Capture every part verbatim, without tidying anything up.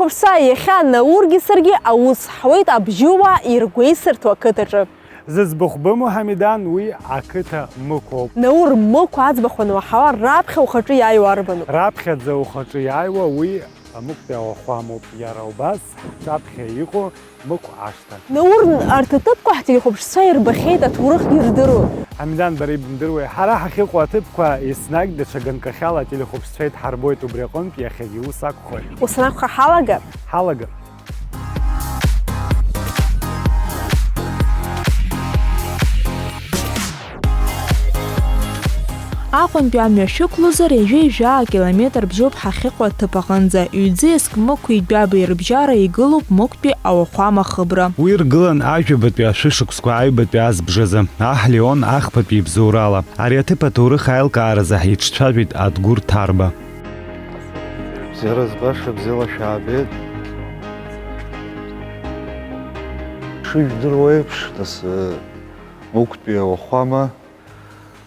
Хәаԥшцәа, иахьа Наургьы саргьы аус ҳуеит Абжьыуаа иргәеисырҭоу ақыҭаҿы. Зыӡбахә бымоу Ҳамидан уи ақыҭа Мықәоуп. Наур, Мықә аӡбахә ануаҳауа, раԥхьа ухаҿы иааиуа арбану? Раԥхьаӡа ухаҿы иааиуа уи Мықәтәи ауахәамоуп, иара убас ҳҿаԥхьа иҟоу Мықә ашҭа. Наур, арҭ аҭыԥқәа ҳтелехәаԥшцәа ирбахьеит, аҭоурыхгьы рдыруеит. Ҳамидан, бара ибымдыруеи? Ҳара ҳахьыҟоу аҭыԥқәа еснагь даҽа ганкахьала ателехәаԥшцәа идҳарбоит, убри аҟынтә иахьагьы ус акәхоит. Ус анакәха, ҳалагар? Ҳалагар. Аҟәантәи амҩа шәықәлозар, ҩажәи жәаа километр бжьоуп ҳахьыҟоу аҭыԥ аҟынӡа. Ҩӡиаск Мықәи Гәабеи рыбжьара игылоуп Мықәтәи ауахәама хыбра. Уи ргылан ажәабатәи ашәышықәсқәа аҩбатәи азбжазы, аҳ Леон Ахԥатәи ибзоурала. Ари аҭыԥ аҭоурых аилкааразы ҳиҿцәажәеит Адгәыр Ҭарба. Бзиара збаша, бзиала шәаабеит. Шыжәдыруа еиԥш, нас, Мықәтәи ауахәама,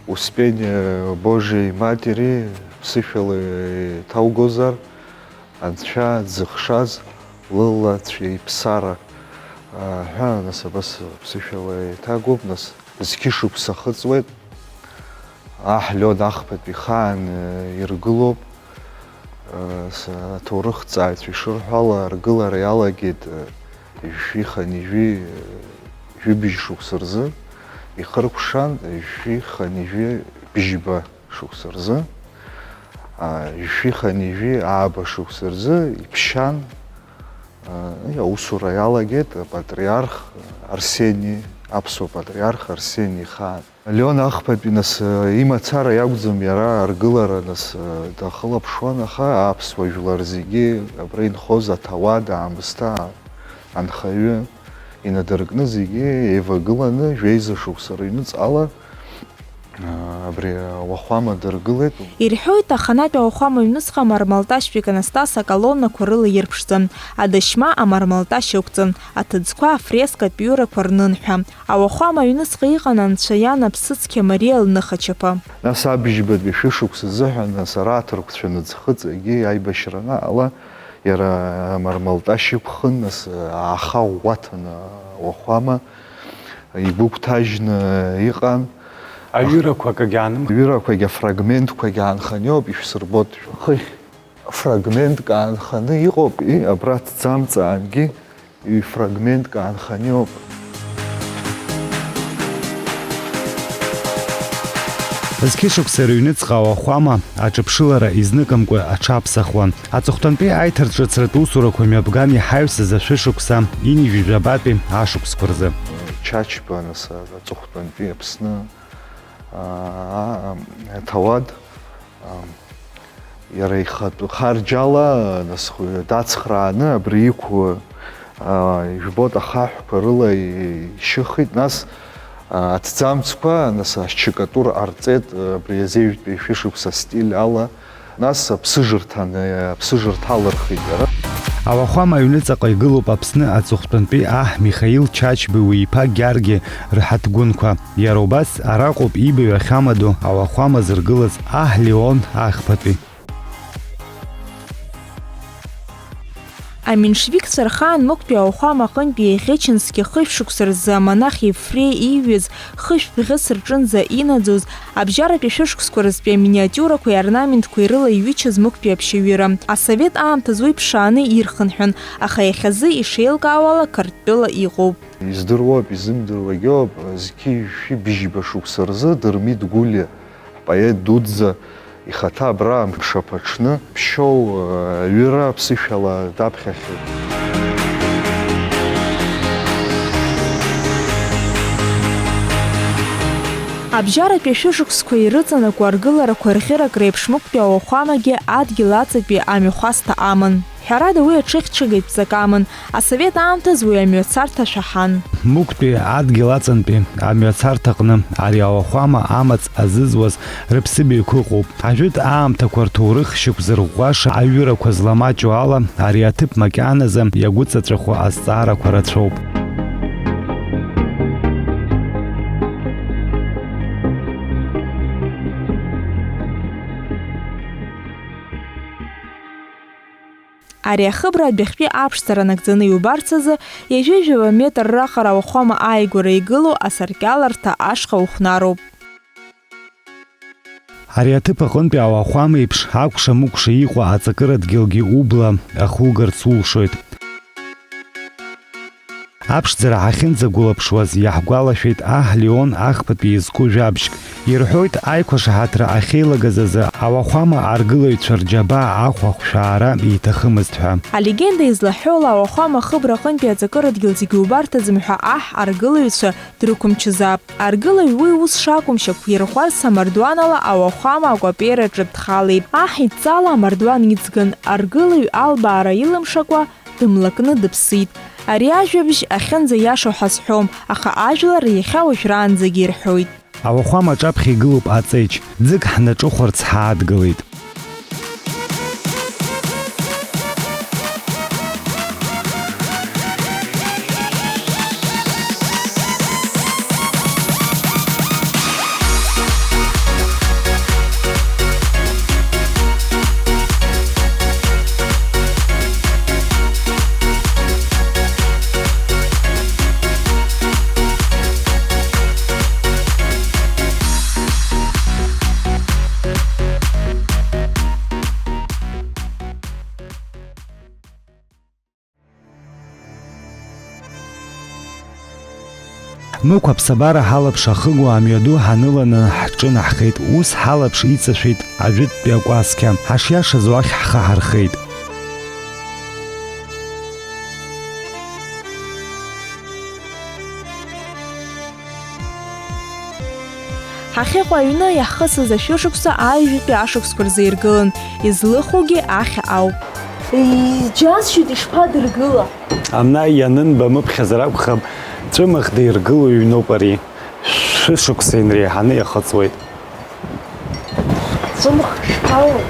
Успение Божией Матери, ԥсышәала иҭаугозар, Анцәа дзыхшаз лылацәа иԥсара, ҳәа, нас, абас ԥсышәала иҭагоуп, нас, зқьышықәса ахыҵуеит, аҳ Леон Ахԥатәи ихаан иргылоуп, с-, аҭоурыхҭҵааҩцәа ишырҳәо ала, аргылара иалагеит, жәшәи хынҩажәи, жәибжь шықәса рзы, ихыркәшан, жәшәи хынҩажәи бжьба шықәса рзы, а, жәшәи хынҩажәи ааба шықәса рзы иԥшьан, а, аусура иалагеит апатриарх Арсени, аԥсуа патриарх Арсени ихаан. Леон Ахԥатәи, нас, имацара иакәӡам иара аргылара, нас, дахылаԥшуан, аха аԥсуа жәлар зегьы, абра инхоз аҭауад, аамысҭа, анхаҩы инадыркны зегьы еивагыланы, жәеиза шықәса рыҩныҵҟала, абри ауахәама дыргылеит. Ирҳәоит, аханатә ауахәама аҩныҵҟа амармалташьтә иконостас аколоннақәа рыла ирԥшӡан, адашьма амармалташь ықәҵан, аҭыӡқәа афрескатә ҩырақәа рнын ҳәа. Ауахәама аҩныҵҟа иҟан Анцәа иан аԥсыцқьа Мариа лныхачаԥа. Нас абжьбатәи шәышықәса азыҳәан, нас ара аҭырқәцәа Наӡхыҵ егьи аибашьра анаҟала, иара амармалташь иқәхын, нас ааха ӷәӷәаҭаны ауахәама игәыгәҭажьны иҟан. Аҩырақәа акагьы аанымхеит. Аҩырақәагьы, афрагментқәагьы аанханы иоуп, ишәсырбоит. Хыхь фрагментк аанханы иҟоуп, и, абра ҭӡамцаангьы ҩ-фрагментк аанханы иоуп. Зқьышықәса рыҩныҵҟа ауахәама аҿыԥшылара изныкымкәа аҽаԥсахуан. Аҵыхәтәантәи аиҭарҿыцратә усурақәа мҩаԥган иҳаҩсыз ашәышықәса ҩынҩажәи жәабатәи ашықәсқәа рзы. Чачба, нас, аҵыхәтәантәи Аԥсны, аа, аҭауад, аа, иара ихатә харџьала, нас, дацхрааны абри иқәу, аа, ижәбоит, ахаҳәқәа рыла ишьыхит, нас, аа, аҭӡамцқәа, нас, ашьчакатур ҟарҵеит, абри азеижәтәи шәышықәса астиль ала. Нас аԥсыжырҭан, аԥсыжырҭа алырхит иара. Ауахәама аҩныҵаҟа игылоуп Аԥсны аҵыхәтәантәи аҳ Михаил Чачбеи уи иԥа Гьаргьы рҳаҭгәынқәа. Иара убас араҟоуп ибаҩ ахьамадоу ауахәама зыргылаз аҳ Леон Ахԥатәи. Аменшевикцәа рхаан Мықәтәи ауахәама аҟынтәи иаӷьычын зқьы хышә шықәса рзы амонах Ефрей ииҩыз хышә бӷьыц рҿынӡа инаӡоз, абжьаратәи шәышықәсқәа рзтәи аминиатиурақәеи аорнаментқәеи рыла иҩычаз Мықәтәи аԥшьаҩыра. Асовет аамҭазы уи ԥшааны ирхынҳәын, аха иахьазы ишеилкаауала Қарҭтәыла иҟоуп. Издыруоуп, изымдыруагьы ыҟоуп, зқьи жәшәи бжьба шықәса рзы Дырмит Гәлиа, ҳпоет дуӡӡа, ихаҭа абра амҽаԥаҽны Ԥшьоу аҩыра ԥсышәала даԥхьахьеит. Абжьаратәи ашәышықәсқәа ирыҵанакуа аргыларақәа рӷьырак реиԥш Мықәтәи ауахәамагьы адгьыл аҵатәи амҩахәасҭа аман. Ҳәарада, уи аҽыхьчагеит ҵак аман, асовет аамҭазы уи амҩацарҭа шәаҳан. Мықәтәи адгьыл аҵантәи амҩацарҭаҟны ари ауахәама амаҵ азызуаз рыԥсыбаҩқәа ыҟоуп. Ажәытә аамҭақәа рҭоурых шьақәзырӷәӷәаша аҩырақәа зламаҷу ала, ари аҭыԥ макьаназы иагәыҵаҵәаху азҵаарақәа рацәоуп. Ари ахыбра адәахьтәи аԥшӡара нагӡаны иубарц азы, ҩажәа метр раҟара ауахәама ааигәара игылоу асаркьаларҭа ашҟа ухәнароуп. Ари аҭыԥ аҟынтәи ауахәама еиԥш акәша-мыкәша иҟоу аҵакыра дгьылгьы убла ахугарц улшоит. Аԥшӡара ҳахьынӡагәылаԥшуаз, иаҳгәалашәеит аҳ Леон ахԥатәи изку жәабжьк. Ирҳәоит, аиқәшаҳаҭра ахьеилагаз азы ауахәама аргылаҩцәа рџьабаа ахә ахәшәаара иҭахымызт ҳәа. Алегенда излаҳәо ала, ауахәама ахыбра аҟынтәи аҵакыра дгьыл зегьы убарҭаӡам ҳәа аҳ аргылаҩцәа дрықәымчызаап. Аргылаҩ уи ус шакәым шьақәирӷәӷәарц амардуанала ауахәама акәапеираҿы дхалеит. Аҳ идҵала амардуан иҵган, аргылаҩ албаара илымшакәа, дымлакны дыԥсит. Ари ажәабжь ахьынӡаиашоу ҳазҳәом, аха ажәлар иахьа уажәраанӡагьы ирҳәоит. Ауахәама аҿаԥхьа игылоуп аҵеџь, ӡык ҳнаҿыхәарц ҳаадгылеит. Мықә аԥсабара ҳалаԥш ахыгуа амҩаду ҳаныланы ҳҿынаҳхеит, ус ҳалаԥш иҵашәеит ажәытәтәи акәасқьа, ҳашиашаз уахь ҳхы ҳархеит. Ҳахьыҟоу аҩны иаҳхысыз ашәышықәса аҩажәатәи ашықәсқәа рзы иргылан, излыхугьы ахьа ауп. Иџьасшьоит, ишԥадыргыла? Амна ианынбамыԥхьазар акәхап, ҵәымӷ диргыло ҩноуп ари. Шәышықәса инреиҳаны иахыҵуеит. Ҵәымӷ шԥалоу?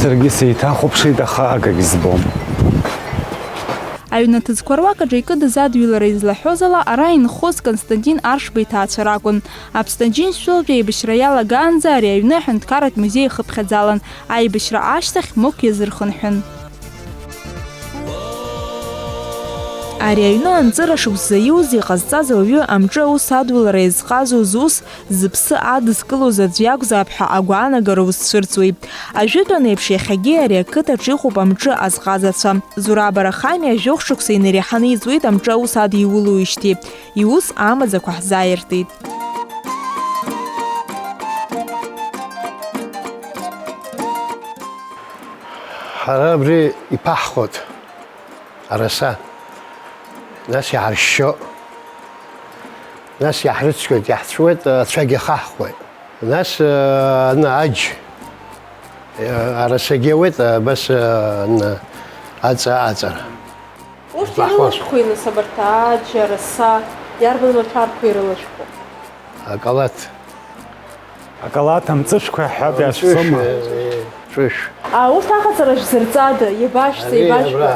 Саргьы сеиҭахәаԥшит, аха акагь збом. Аҩнаҭыӡқәа руак аҿы икыдыз адҩылара излаҳәоз ала, ара инхоз Константин Аршба иҭаацәа ракәын. Аԥсны Аџьынџьтәылатә еибашьра иалагаанӡа ари аҩны аҳәынҭқарратә музеи ихыԥхьаӡалан, аибашьра ашьҭахь Мықә иазырхынҳәын. Ари аҩны анҵыра шықәс заиуз иҟазҵаз ауаҩы амҿы аус адулара иазҟазоз ус, зыԥсы адызкылоз аӡә иакәзаап ҳәа агәаанагара узцәырҵуеит. Ажәытәан еиԥш, иахьагьы ари ақыҭаҿ иҟоуп амҿы азҟазацәа. Зураб Арахами жәохә шықәса инареиҳаны иҵуеит амҿы аус адиулоижьҭеи. Иус амаӡақәа ҳзааиртит. Ҳара абри иԥаҳхот. Араса. Нас иаҳаршьшьо. Нас иаҳрыцқьоит, иаҳцәуеит, ацәагь иахаҳхуеит. Нас, ы, аны аџь, ы, арасагьы иауеит, ы, абас, ы, аны аҵа аҵара. Урҭ иаҳхәа. Ирылашәхәеи, нас, абарҭ аџь, араса, иарбан маҭәарқәа ирылашәхәо? Акалаҭ. Акалаҭ амҵышәқәа ҳәа Амҵышә, иазцома? Э, ҵәышә. А, урҭ аҟаҵара шәзырҵада? Иабашәҵа, ари иабашәҳәа? Абра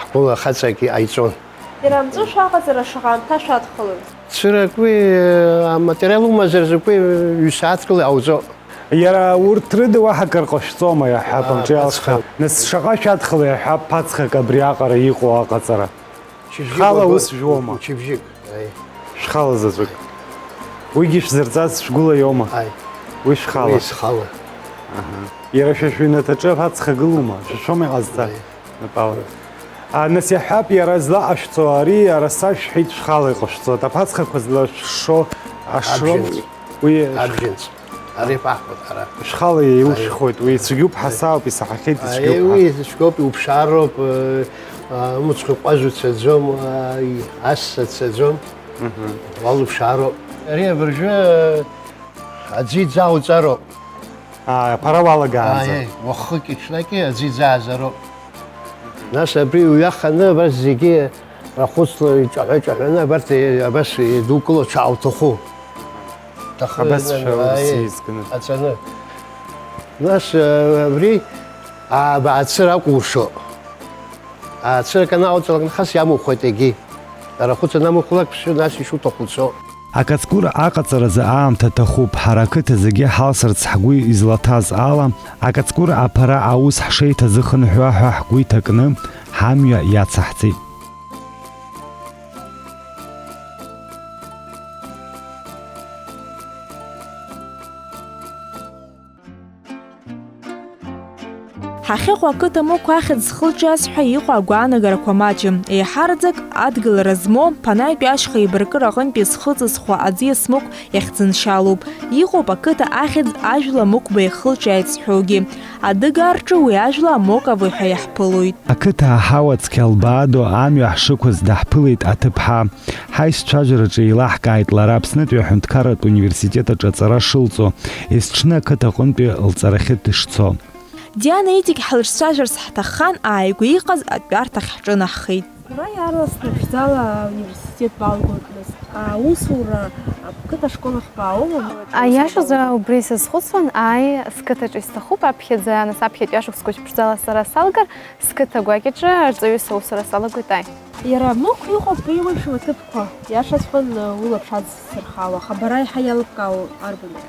ҳгәыла ахаҵагьы ҟаиҵон. Иара амҵышә аҟаҵара шаҟа аамҭа шәадхалоит? Цырак уи, э, аматериал умазар закәи, ҩ-сааҭк ала иҟауҵо. Иара урҭ рыда уаҳа акыр ҟашәҵома, иаҳҳәап, А, амҿы иалсхьа. Ԥацха. Нас шаҟа шәадхалеи, иаҳҳәап, ԥацхак абри аҟара иҟоу аҟаҵара? Шьыбжьык Хала уагон, ус жәуама? Мчыбжьык, аи. Шәхала заҵәык. Уигьы шәзырҵаз шәгәыла иоума? Аи. Уи шәхала? Уи схала. Аҳа. Иара шәа шәыҩнаҭаҿы аԥацха гылоума? Шәышәома иҟазҵа? Аи. Напала. А, нас иаҳҳәап, иара злаҟашәҵо ари, араса шәҳәеит шәхала иҟашәҵоит. Аԥацхақәа злашәшо ашроуп. Абжьынҵә. Уи Абжьынҵә. Ари ԥаҳҟоит ҳара. Шәхала иаушәхоит, уи ицәгьоуп, ҳасаауп, исаҳахьеит ицәгьоуп ҳәа. Аиеи, ицәгьоуп, иуԥшаароуп, э, а, мыцхәы ҟәазу цаӡом, а, и-, асса цаӡом. Мгм. Уалуԥшаароуп. Ари абыржәы, э, аӡы иӡаауҵароуп. А, аԥара уалагаанӡа. Аиеи, уахыки-ҽнаки аӡы иӡааӡароуп. Нас абри уҩаханы абас зегьы рахәыцла иҿаҳәа-ҿаҳәаны абарҭ, э, абас идукыло ҽаауҭаху. Ҭахы Абас ианан, шәа аиеи, урсизганы. Аҵаны. Нас, э, абри ааба ацыра акәушо. Ацырак анаауҵалак нахыс иамухуеит егьи. Арахәыц анамухлак, ԥшьы нас ишуҭаху цо. Акацкәыра аҟаҵаразы аамҭа ҭахуп, ҳара ақыҭа зегьы ҳалсырц ҳгәы излаҭаз ала, акацкәыра аԥара аус ҳшеиҭазыхынҳәуа ҳәа ҳгәы иҭакны, ҳамҩа иацаҳҵеит. Ҳахьыҟоу ақыҭа Мықә ахьӡ зхылҿиааз ҳәа иҟоу агәаанагарақәа маҷым. Еиҳараӡак адгылара змоу, Ԥанаҩтәи ашьха еибаркыра аҟынтәи зхыҵызхуа аӡиас Мықә иахьӡыншьалоуп. Иҟоуп ақыҭа ахьӡ ажәла Мықәба иахылҿиааит зҳәогьы. Адыгаа рҿы уи ажәла Амоковы ҳәа иаҳԥылоит. Ақыҭа аҳауа цқьа лбаадо амҩа ҳшықәыз даҳԥылеит аҭыԥҳа. Ҳаишьцәажәараҿы еилаҳкааит лара Аԥснытәи аҳәынҭқарратә университет аҿы аҵара шылҵо, есҽны ақыҭа аҟынтәи лҵарахьы дышцо. Диана иҵегь ҳлыҿцәажәарц ҳҭаххан, ааигәа иҟаз атәарҭахь ҳҿынаҳхеит. Ара иаарласны ԥшӡала ауниверситет балгоит, нас, аусура ақыҭа ашкол ахь баауама? Аиашазы убри сазхәыцуан, ааи, сқыҭаҿы исҭахуп, аԥхьаӡа, нас аԥхьатәи ашықәсқәа ԥшӡала сара салгар, сқыҭа гәакьаҿы арҵаҩыс аусура салагоит, ааи. Иара Мықә иҟоуп еиуеиԥшым аҭыԥқәа, иашаҵәҟьан, улаԥш адсырхауа, аха бара еиҳа иалыбкаау арбану?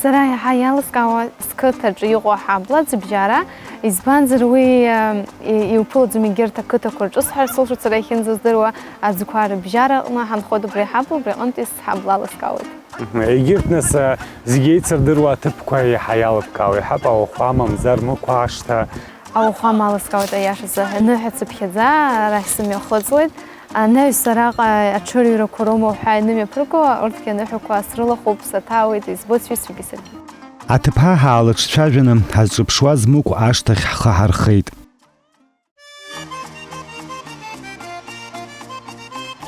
Сара еиҳа иалыскаауа сқыҭаҿы иҟоу аҳабла аӡыбжьара, избанзар уи, э, и-, иуԥылаӡом егьырҭ ақыҭақәа рҿы, сҳәар сылшоит, сара иахьынӡаздыруа аӡқәа рыбжьара аҟны ҳанхоит убри аҳабла, убри аҟынтәи сҳабла алыскаауеит. Мгм. Егьырҭ, нас, э, зегь еицырдыруа аҭыԥқәа еиҳа иалыбкаау, иҳәап, ауахәама, мамзар Мықә ашҭа. Ауахәама алыскаауеит, аиашазы, аныҳәа цыԥхьаӡа арахь сымҩахыҵуеит. Анаҩс араҟа аҽырҩрақәа роума уҳәа инымҩаԥырго, урҭгьы аныҳәақәа срылахәуп, саҭаауеит, избоит сҩызцәагьы саргьы. Аҭыԥҳа ҳаалыҿцәажәаны, ҳазҿыԥшуаз Мықә ашҭахь ҳхы ҳархеит.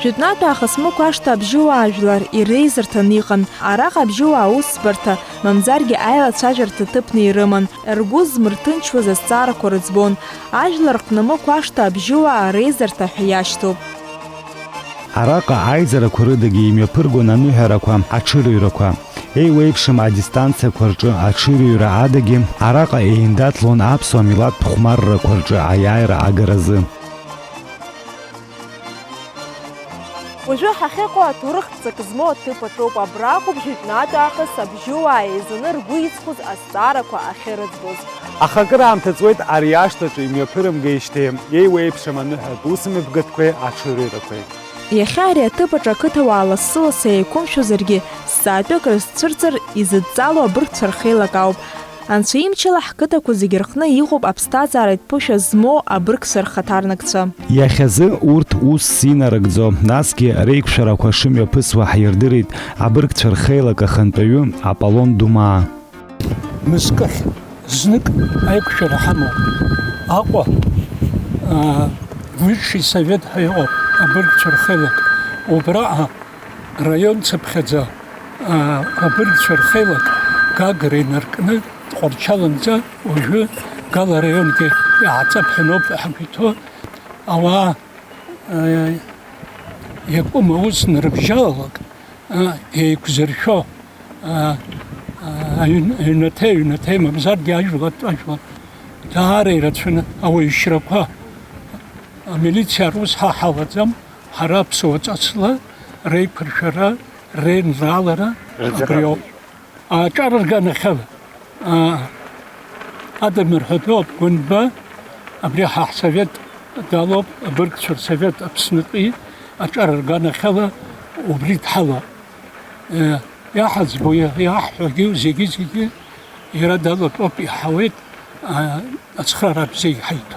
Жәытәнатә аахыс Мықә ашҭа абжьыуаа жәлар иреизырҭаны иҟан. Араҟа абжьыуаа аусбарҭа, мамзаргьы аилацәажәарҭа ҭыԥны ирыман. Ргәы змырҭынчуаз азҵаарақәа рыӡбон. Ажәлар рҟны Мықә ашҭа абжьыуаа реизарҭа ҳәа иашьҭоуп. Араҟа аизарақәа рыдагьы имҩаԥыргон аныҳәарақәа, аҽырыҩрақәа. Еиуеиԥшым адистанциақәа рҿы аҽырыҩра адагьы, араҟа еиндаҭлон аԥсуа милаҭтә хәмаррақәа рҿы аиааира агаразы. Уажәы ҳахьыҟоу аҭоурыхтә ҵак змоу аҭыԥ аҿоуп. Абра акәым жәытәнатә аахыс абжьыуаа еизаны ргәы иҵхоз азҵаарақәа ахьырыӡбоз. Аха акыраамҭа ҵуеит ари ашҭаҿы имҩаԥырымгеижьҭеи, еиуеиԥшым аныҳәатә усмҩаԥгатәқәеи аҽырыҩрақәеи. Иахьа ари аҭыԥ аҿы ақыҭауаа лассы-лассы еиқәымшәозаргьы, зҵаатәык рызцәырҵыр изыдҵало абыргцәа рхеилак ауп. Анцәа имчала ҳқыҭақәа зегьы рҟны иҟоуп аԥсҭазааратә ԥышәа змоу абыргцәа рхаҭарнакцәа. Иахьазы урҭ усс инарыгӡо, насгьы реиқәшәарақәа шымҩаԥысуа ҳирдырит абыргцәа рхеилак ахантәаҩы Аполлон Думаа. Мызкыхь знык аиқәшәара ҳамоуп. Аҟәа, аа, высший совет ҳәа иҟоуп, абыргцәа рхеилак. Убраҟа раион цыԥхьаӡа, аа, абыргцәа рхеилак Гагра инаркны Тҟәарчаланӡа уажәы Гала араионгьы иааҵа ԥҳәаноуп ҳәа ҳгәы иҭоу ауаа, аа, иакәым аус нарыбжьалалак, аа, еиқәзыршәо, аа, аа, аҩн-, аҩнаҭа, аҩнаҭа, мамзаргьы ажәлатә, ажәлар даара ирацәаны ауаҩшьрақәа, амилициа рус ҳа ҳалаӡам, ҳара аԥсуа ҵасла реиқәыршәара, реинраалара абриоуп. Аҿар рганахьала, аа, Адамыр ҳәатәы Гәынба, абри ҳа ҳсовет далоуп, абыргцәа рсовет Аԥснытәи аҿар рганахьала убри дҳалоуп. Э, иаҳаӡбо, иа-, иаҳҳәогьы зегьы-зегьы иара далатәоуп, иаҳауеит, аа, ацхраара бзиа иҳаиҭо.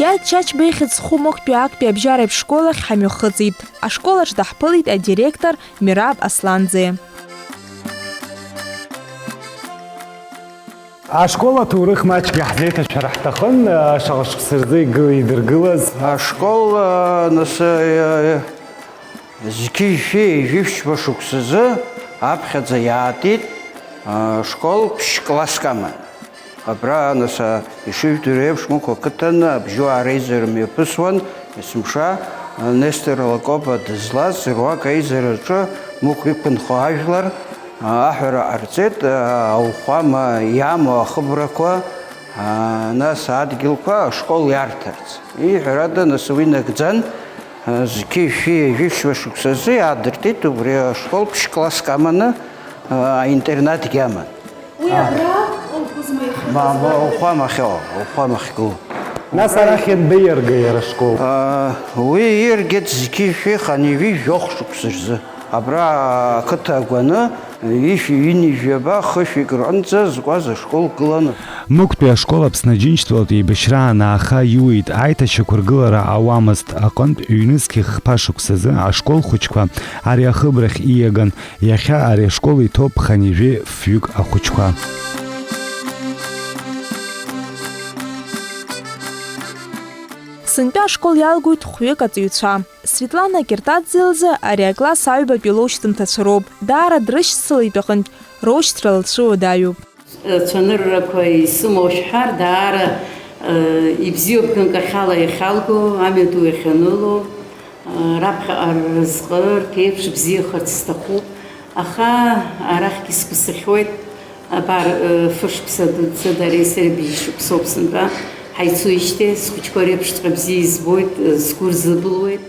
Гьаргь Чачба ихьӡ зху Мықәтәи актәи абжьаратә школ ахь ҳамҩахыҵит. Ашкол аҿы даҳԥылеит адиректор Мираб Асланӡе. Ашкол аҭоурых маҷк иаҳзеиҭашәар ҳҭахын, шаҟа шықәса рзы игы-, идыргылаз. Ашкол, а, нас, а, зқьи жәшәи жәиԥшьба шықәсазы аԥхьаӡа иаатит, а, школ ԥшь-класск аман. Абра, нас, а, ишыжәдыруа еиԥш, Мықә ақыҭан абжьуаа реизара мҩаԥысуан, есымша, а, Нестор Лакоба дызлаз руак аизараҿы Мықә иқәынхо ажәлар, а, аҳәара ҟарҵеит, а, ауахәама иамоу ахыбрақәа, а, нас адгьылқәа ашкол иарҭарц. Иҳәарада, нас уи нагӡан, а, зқьи жәшәи ҩажәи шәа шықәсазы иаадыртит убри ашкол ԥшь-класск аманы, а, аинтернатгьы аман. Уи абра лгәызма ихы Ма, ма, злахәыз? Ауахәамахь, ауахәамахь гылоуп. Нас арахь ианбеиарга иара ашкол? А, уи ииаргеит зқьи жәшәи хынҩажәи жәохә шықәса рзы. Абра ақыҭа агәаны ҩышәи ҩынҩажәаба хышәҩык рҟынӡа зкуаз ашкол гылан. Мықәтәи ашкол Аԥсны Аџьынџьтәылатә еибашьра анааха иуит, аиҭашьақәыргылара ауамызт аҟынтә ҩнызқь хԥа шықәсазы ашкол хәыҷқәа ари ахыбрахь ииаган. Иахьа ари ашкол иҭоуп хынҩажәи фҩык ахәыҷқәа. Сынтәа ашкол иалгоит хәҩык аҵаҩцәа. Светлана Киртаӡе лзы ари акласс аҩбатәи лоушьҭымҭацәа роуп. Даара дрышьцылеит аҟынтә, роушьҭра лцәыуадаҩуп. Цәаныррақәа исымоу шәҳәар, даара, э, ибзиоуп, ганкахьала иахьалго, амҩаду иахьаныло, э, раԥхьаҟа рразҟы, рԥеиԥш бзиахарц сҭахуп. Аха арахьгьы сгәы сыхьуеит, абар, э, фышықәса дуӡӡа дареи сареи бжьшықәсоуп сынтәа ҳаицуижьҭеи, схәыҷқәа реиԥшҵәҟьа бзиа избоит, э, сгәы рзыбылуеит.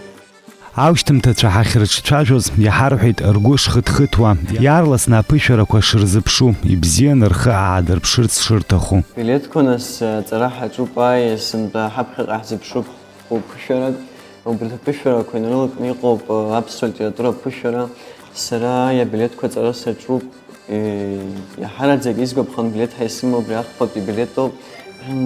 Аушьҭымҭацәа ҳахьрыҿцәажәоз иаҳарҳәеит ргәы шхыҭхыҭуа, иаарласны аԥышәарақәа шырзыԥшу, ибзианы рхы аадырԥшырц шырҭаху. Билеҭқәа нас аҵара ҳаҿуп, ааи, сынтәа ҳаԥхьаҟа ҳзыԥшуп хәыԥышәарак. Убри аԥышәарақәа инарылакны иҟоуп аԥсуа литература аԥышәара. Сара аиабилеҭқәа аҵара саҿуп. Иаҳараӡак исгәаԥхан, билеҭ ҳәа исымоу абри ахԥатәи билеҭ ауп.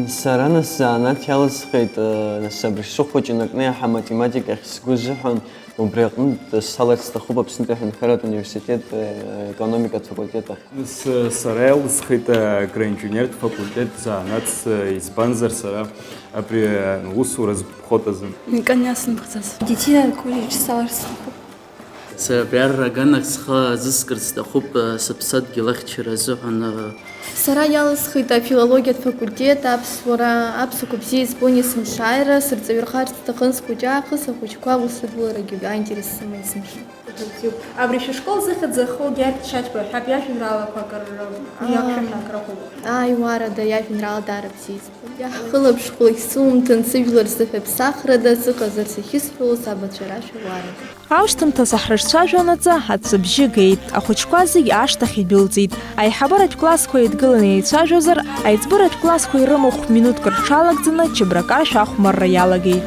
Сара нас занааҭ иалысхит, нас абри сыхәыҷын акны иаҳа аматематика ахь сгәы азыҳәан, убри аҟнытә саларц сҭахуп Аԥснытәи аҳәынҭқарратә университет, э, економикатә факультет ахь. Нас, э, сара иалысхит, э, агроинженертә факультет занааҭс, э, избанзар сара абри, э, усура згәаԥхоит азы. Никан иасымхӡаз. Медицинатә коллеџь саларц сҭахуп. Сара абри арра аганахь схы азыскырц сҭахуп, сыԥсадгьыл ахьчара азыҳәан. Сара иалысхит афилологиатә факультет, аԥсуара, аԥсуақәа бзиа избон есымшааира, сырҵаҩырхарц сҭахын схәыҷы аахыс, ахәыҷқәа аусадуларагьы аинтерес сыман есымша. Абри шәышкол зыхьӡ зху Гьаргь Шьачба ҳәа иажәеинраалақәа акыр, уи аԥхьа ҳәа акыр ахәыба. Ааи, уарада, иажәеинраала даара бзиа избон. Иаҳхылаԥшхәлак сумҭан, сыжәлар рзы ҳәа ԥсахрада сыҟазарц ахьысҳәалоз абацәа рашәа уарада. Аушьҭымҭа саҳрыҿцәажәанаҵы аҵәҵәабжьы геит, ахәыҷқәа зегь ашҭахь идәылҵит. Аиҳабыратә классқәа еидгыланы еицәажәозар, аиҵбыратә классқәа ирымахә минуҭк рҽалагӡаны чабракаршә ахәмарра иалагеит.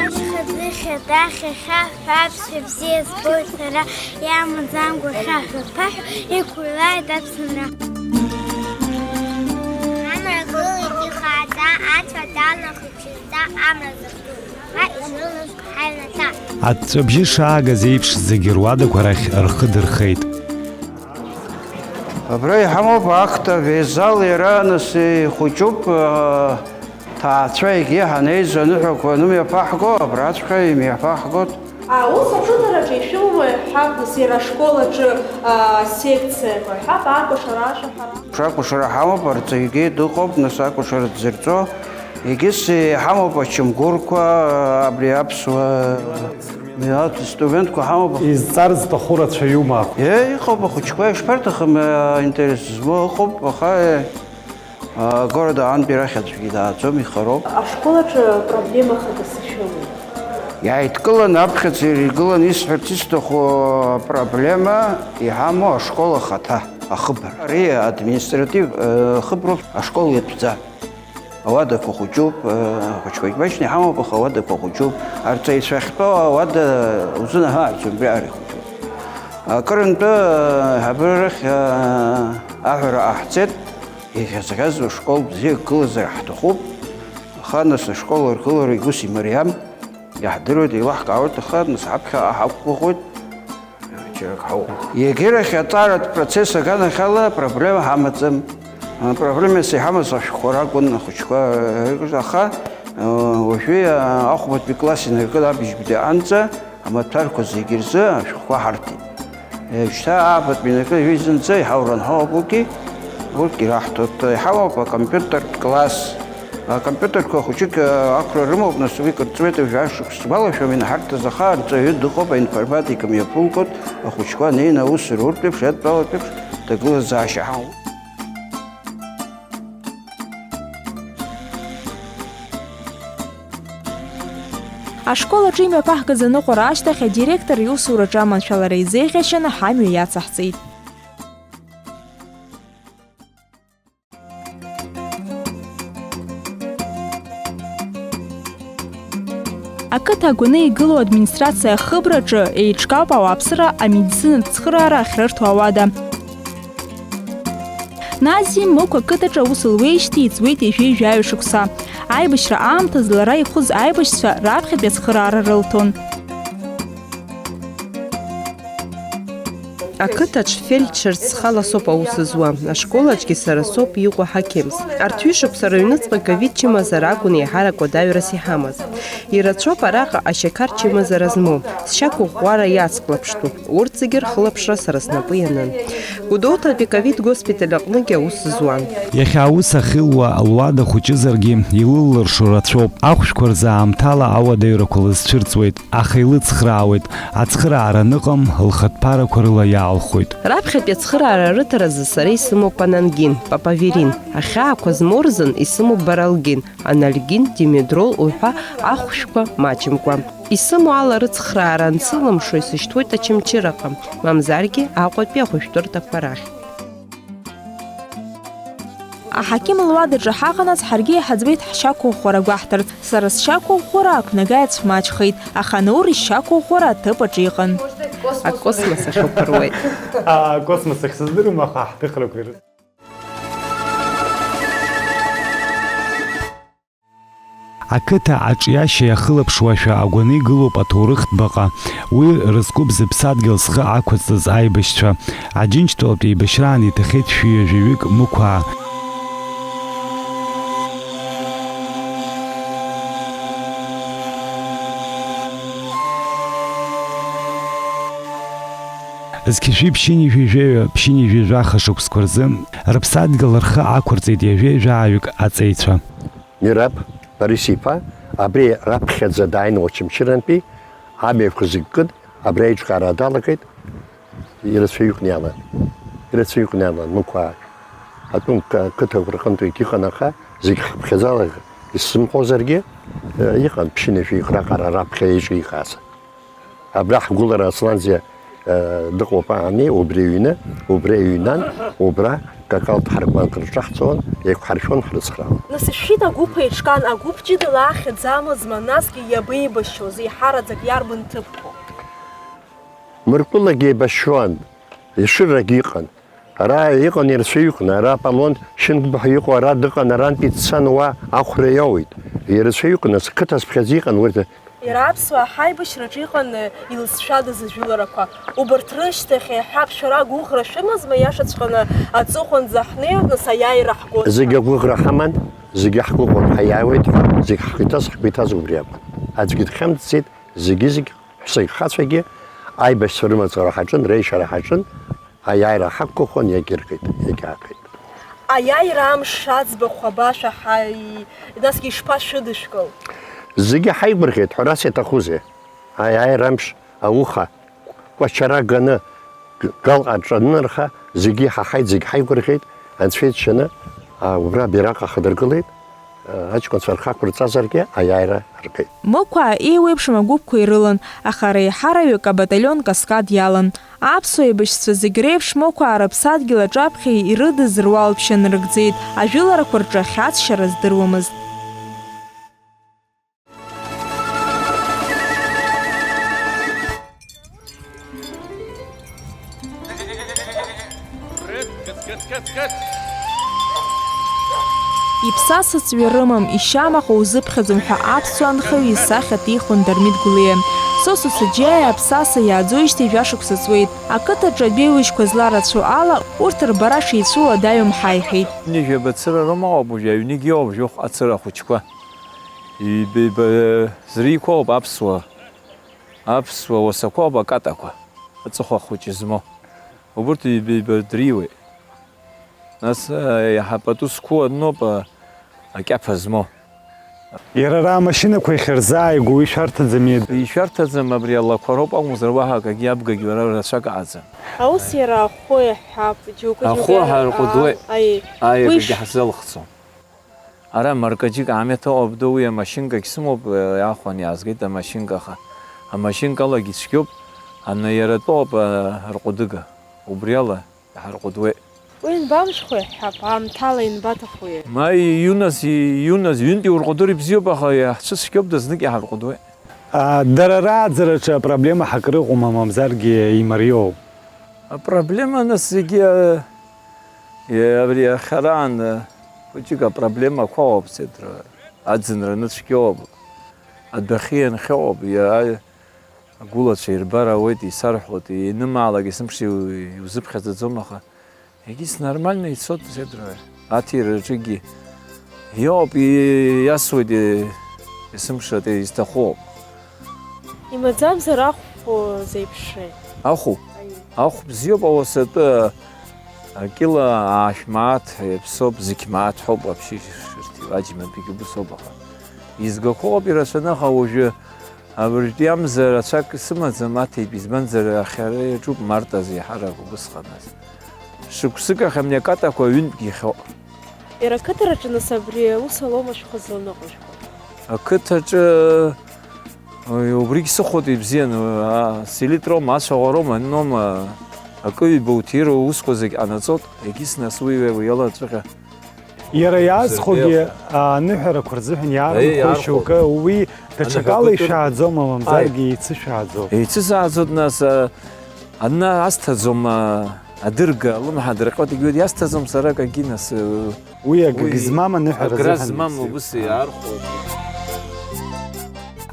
Ашьха ӡыхь адахь иахьа ҳәа аԥсшәа бзиа збоит сара, иамаӡамкәа хьаҳәа-ԥаҳәа иқәлааит аԥсынра. Амра гылеит ихааӡа, ацәа далахеит шьыжьӡа, амра зыхьӡу ҳәа ишрылаз ҳаҩнаҭа. Аҵәҵәабжьы шаагаз еиԥш, зегьы руадақәа рахь рхы дырхеит. Абра иҳамоуп ахҭа, везал иара нас ихәыҷуп, аа, ҭаацәа егьи ҳанеизо аныҳәақәа анымҩаԥаҳго, абраҵәҟьа имҩаԥаҳгоит. А, ус аҿыцараҿы ишәымоу ҳәа, нас иара ашкол аҿы, а, секциақәа ҳәа, акәашара ашәаҳәара. Акәашара ҳамоуп, арҵаҩгьы дыҟоуп, нас акәашара дзырҵо. Егьыс иҳамоуп ачамгәырқәа, абри аԥсуа милаҭ инструментқәа ҳамоуп. Изҵар зҭаху рацәаҩума? Е, иҟоуп ахәыҷқәа, ишԥарҭахым, аинтерес змоу ыҟоуп, аха, е, агорода аҟынтәи рахь аӡәгьы дааӡом, ихароуп. Ашкол аҿы проблема хада сышәымоуп. Иааидкыланы, аԥхьаӡа иргыланы исҳәарц исҭаху апроблема иҳамоу ашкол ахаҭа, ахыбра. Ари административ, э, хыброуп, ашкол иатәӡам. Ауадақәа хәыҷуп, э, хәыҷқәагь башьны иҳамоуп, аха ауадақәа хәыҷуп. Арҵаҩцәа ахьтәоу ауада узынаҳәааит, убри ар ихәыҷуп. Акырынтәы, э, ҳабра рахь, э, аҳәара ҟаҳҵеит, иӷьазӷьазуа школ бзиак гылазар ҳҭахуп. Аха нас ашкол аргылара игәыс имариам, иаҳдыруеит, еилаҳкаауеит, аха нас ҳаԥхьаҟа ҳақәгәыӷуеит. Егьирахь аҵаратә процесс аганахьала апроблема ҳамаӡам. Апроблемас иҳамаз ашәҟәқәа ракәын ахәыҷқәа, аха, уажәы ахәбатәи класс инаркын абыжьбатәи аҟанӡа Амаҭәарқәа зегьы рзы ашәҟәқәа ҳарҭеит. Шьҭа аабатәи инаркны ҩызынӡа иҳауран ҳауп, урҭгьы, урҭгьы ираҳҭоит. Иҳауп акомпиутертә класс. Акомпиутерқәа хәыҷык ақәра рымоуп, нас уи кыр ҵуеит, жәа шықәса сгәалашәом, инҳарҭаз аха арҵаҩы дыҟоуп, аинформатика мҩаԥылгоит, ахәыҷқәа неины аус руртә еиԥш, иадтәалатә еиԥш ҭагылазаашьа ҳамоуп. Ашкол аҿы имҩаԥаҳгаз аныҟәара ашьҭахь адиректор иусураҿы аманшәалара изеиӷьашьаны ҳамҩа иацаҳҵеит. Ақыҭа агәаны игылоу администрациа ахыбраҿы еиҿкаауп ауааԥсыра амедицинатә цхыраара ахьрырҭо ауада. Нази Мықә ақыҭаҿы аус луеижьҭеи иҵуеит ҩажәи жәаҩа шықәса. Аибашьра аамҭазы лара ихәыз аибашьцәа раԥхьатәи ацхыраара рылҭон. Ақыҭаҿ фельдшерс схала соуп аус зуа, ашкол аҿгьы сара соуп иҟоу аҳақьымс. Арҭ ҩышықәса рыҩныҵҟа ковид чымазара акәын еиҳарак уадаҩрас иҳамаз. Ирацәоуп араҟа ашьақар чымазара змоу, сшьақәыӷәӷәара иацклаԥштәу, урҭ зегьы рхылаԥшра сара снапы ианын. Гәдоуҭатәи ковид госпиталь аҟныгьы аус зуан. Иахьа аус ахьылуа луада хәыҷызаргьы, илыллыршо рацәоуп. Ахәшәқәа рзы аамҭала ауадаҩрақәа лызцәырҵуеит. Аха илыцхраауеит, ацхыраара аныҟам, лхатә ԥарақәа рыла иаалхәоит. Раԥхьатәи ацхыраара рыҭаразы сара исымоуп анангин, папаверин, ахьаақәа змоу рзын исымоуп баралгин, анальгин, димедрол уҳәа ахәшәқәа маҷымкәа. Исымоу ала рыцхраара ансылымшо исышьҭуеит Очамчыраҟа, мамзаргьы Аҟәатәи ахәышәтәырҭақәа рахь. Аҳақьым луадаҿы ҳаҟанаҵ, ҳаргьы иҳаӡбеит ҳшьақәыӷәӷәара гәаҳҭарц. Сара сшьақәыӷәӷәара ақәнага иацәмаҷхеит, аха Наур ишьақәыӷәӷәара аҭыԥ аҿы иҟан. Акосмос ахь уԥыруеит. Акосмос ахь сыздыруам, аха ҳҭыхрақәа ирыҭ. Ақыҭа аҿиашьа иахылаԥшуашәа агәаны игылоуп аҭоурыхтә баҟа. Уи рызкуп зыԥсадгьыл зхы ақәызҵаз аибашьцәа. Аџьынџьтәылатә еибашьраан иҭахеит шәи ҩажәаҩык Мықәаа. Зқьи жәшәи ԥшьынҩажәи жәаҩа, ԥшьынҩажәи жәаха шықәсқәа рзы рыԥсадгьыл рхы ақәырҵеит ҩажәеи жәааҩык аҵеицәа. Мираб Борис-иԥа абри раԥхьаӡа дааины Очамчырантәи амҩақәа зыккыд, абри аиҿкаара далагеит, ирацәаҩык иалан. Ирацәаҩык иалан, Мықәаа. Атәым қ-, қыҭақәа рҟынтәигьы иҟан, аха зегь хыԥхьаӡала исзымҳәозаргьы, э, иҟан ԥшьынҩажәи раҟара раԥхьа еиҿикааз. Абра ҳгәылара Асланзиа, э, дыҟоуп аами, убри аҩны, убри аҩнан, убра какал дҳаркуан, крыҿаҳҵон, еиқәҳаршәон, ҳрыцхраауан. Нас ишәшәит агәыԥ еиҿкаан, агәыԥ ҷыдала ахьӡ амазма, насгьы иабеибашьуаз, еиҳараӡак иарбан ҭыԥқәоу? Мыркәылагьы еибашьуан, Ешырагьы иҟан. Ара иҟан ирацәаҩыкны, ара Палон Шьынқәба ҳәа иҟоу ара дыҟан, арантәи дцан уа ахәра иоуит. Ирацәаҩыкны, қыҭа зԥхьаӡа иҟан урҭ. Иара аԥсуаа ҳаибашьраҿы иҟан, э, илызшәадаз ажәыларақәа. Убарҭ рышьҭахь еиҳа аԥшәара агәыӷра шәымазма, иашаҵәҟьаны аҵыхәанӡа ҳнеиртә, нас аиааира ҳгон ҳәа. Зегь агәыӷра ҳаман, зегьы ҳгәыӷуан, ҳаиааиуеит ҳәа, зегь ҳхы иҭаз, ҳгәы иҭаз убри акәын. Аӡәгьы дхьамҵӡеит, зегьы-зегь ҳәсагьы-хацәагьы аибашьцәа рымаҵ ара ҳаҿын, реишьара ҳаҿын, аиааира ҳақәгәыӷуан, иагьыргеит, иагьаагеит. Аиааира амш аӡбахә абашәаҳаи, насгьы ишԥашәыдышәкыл? Зегьы ҳаигәырӷьеит, ҳәарас иаҭахузеи? Аиааира амш ауха, кәачара ганы, г-, галҟа аҿанынарха, зегьы иҳаҳаит, зегь ҳаигәырӷьеит, Анцәа иџьшьаны, а, убра абираҟ ахадыргылеит. Аҷкәынцәа рхы ақәырҵазаргьы, аиааира ргеит. Мықәаа еиуеиԥшым агәыԥқәа ирылан, аха реиҳараҩык абаталион Каскад иалан. Аԥсуа еибашьцәа зегь реиԥш Мықәаа рыԥсадгьыл аҿаԥхьа ирыдыз руалԥшьа нарыгӡеит, ажәыларақәа рҿы ахьаҵшьара здыруамызт. Иԥсаса ҵҩа рымам, ишьамаҟа узыԥхьаӡом ҳәа аԥсуа анхаҩы исахьа ҭихуан Дырмит Гәлиа. Сосо Саџьиаиа аԥсаса иааӡоижьҭеи жәашықәса ҵуеит. Ақыҭаҿы адәеиужьқәа зларацәоу ала, урҭ рбара шеицәоу уадаҩым ҳаиҳәеит. Ҩынҩажәи жәаба цыра рымоуп уажәы, аҩнгьы иоуп жәохә ацыра ахәыҷқәа. Иб-, иб-, зрикуоуп аԥсуа. Аԥсуа уасақәоуп акатақәа, аҵыхәа хәыҷы змоу. Убырҭ ҩба-ҩба дриуеит. Нас, а, иаҳа пату зқәу аноуп, а, акьаԥа змоу. Иара ара амашьынақәа иахьырзааигәоу ишәарҭаӡами? Ишәарҭаӡам, абри алақәа роуп акәымзар, уаҳа акагьы абгагь уара рацәак аӡам. Аус иара ахәы иаҳҳәап, џьоукы, ахәы џьоукы, ҳарҟәыдуеит. Аи, аи, уи акагьы ш- ҳзалхцом. Ара маркаџьык аамеҭа ыҟоуп, ду, уи амашьынкагь сымоуп, иаахәаны иаазгеит амашьынка, аха амашьынкалагьы цәгьоуп, ана иара атәоуп, а, арҟәыдыга, убри ала иҳарҟәыдуеит. Уи анбамшәхуеи ҳҳәап, аамҭала ианбаҭахуеи? Ма иунас, иунас, ҩынтә иурҟәыдыр ибзиоуп, аха иаҳцәыцәгьоуп, дазнык иҳарҟәыдуеит. А, дара рааӡараҿы апроблема ҳакрыҟоума, мамзаргьы имариоу? Апроблема нас зегьы, а, е-, абри иахьараан, а, хәыҷык апроблемақәа ыҟоуп, сеидра. Аӡынра ныцәгьоуп, адәахьы ианхьоуп, иа-, агәылацәа ирбар ауеит, исарҳәоит, инымаалак есымша иу-, иузыԥхьаӡаӡом, аха егьыс нормально ицоит, сеидра. Аҭира аҿыгьы иоуп, и-, иасуеит, и-, есымша изҭаху. Имаӡамзар ахә зеиԥшрааи? Ахә? Аиеи. Ахә бзиоуп, ауасатәы акила аашә мааҭ иаԥсоуп, зқь мааҭ ҳәоуп, вообще шырҭиуа аџьматәигьы убыс ауп, аха изгақәоуп ирацәаны, аха уажәы абыржәтәи амза рацәак сымаӡам, аҭеитә, избанзар, ахьара иаҿуп март азы еиҳарак убысҟан азы. Шықәсык ахь амни акатақәа ҩынтәгьы ихьоуп. Иара ақыҭараҿы, нас, абри аус алоума шәхы зланыҟәыжәго? Ақыҭаҿы, ой, убригь сыхәоит ибзианы, а, селитроума, ацәаӷәароума, аныноума, акы-ҩба уҭира усқәа зегь ҟанаҵоит, егьыс нас уи, уи, уи ала аҵәыҟьа. Иара иаазхәогьы, а, аныҳәарақәа рзыҳәан иаарынхоит шьоукы, уи даҽакала ишәааӡома, мамзаргьы еицышәааӡоу? Еицысааӡоит, нас, а, Ана асҭаӡом, а, адырга, алымҳа дырҟьоит, егьи иасҭаӡом сара акагьы, нас, э, уи агагь уи змам аныҳәара агра азыҳәан змам иацы. Убыс иаархәоит.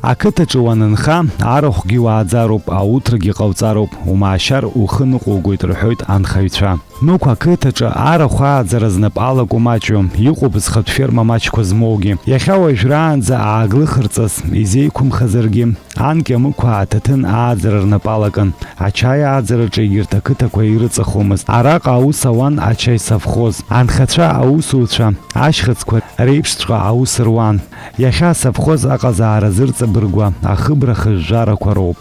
Ақыҭаҿы уанынха, арахәгьы уааӡароуп, ауҭрагьы ҟауҵароуп, умаашьар ухы ныҟәугоит, рҳәоит анхаҩцәа. Нуқәа ақыҭаҿы арахә ааӡара знапы алаку маҷҩым, иҟоуп зхатә ферма маҷқәа змоугьы. Иахьа уажәраанӡа ааглыхырҵас изеиқәымхазаргьы, анкьамықәа аҭаҭын ааӡара рнапы алакын. Ачаи ааӡараҿы егьырҭ ақыҭақәа ирыҵахомызт. Араҟа аус ауан ачаи совхоз. Анхацәа, аусуцәа, ашьхыцқәа реиԥшҵәҟьа аус руан. Иахьа асовхоз аҟазаара зырҵабыргуа ахыбра хыжәжәарақәа роуп.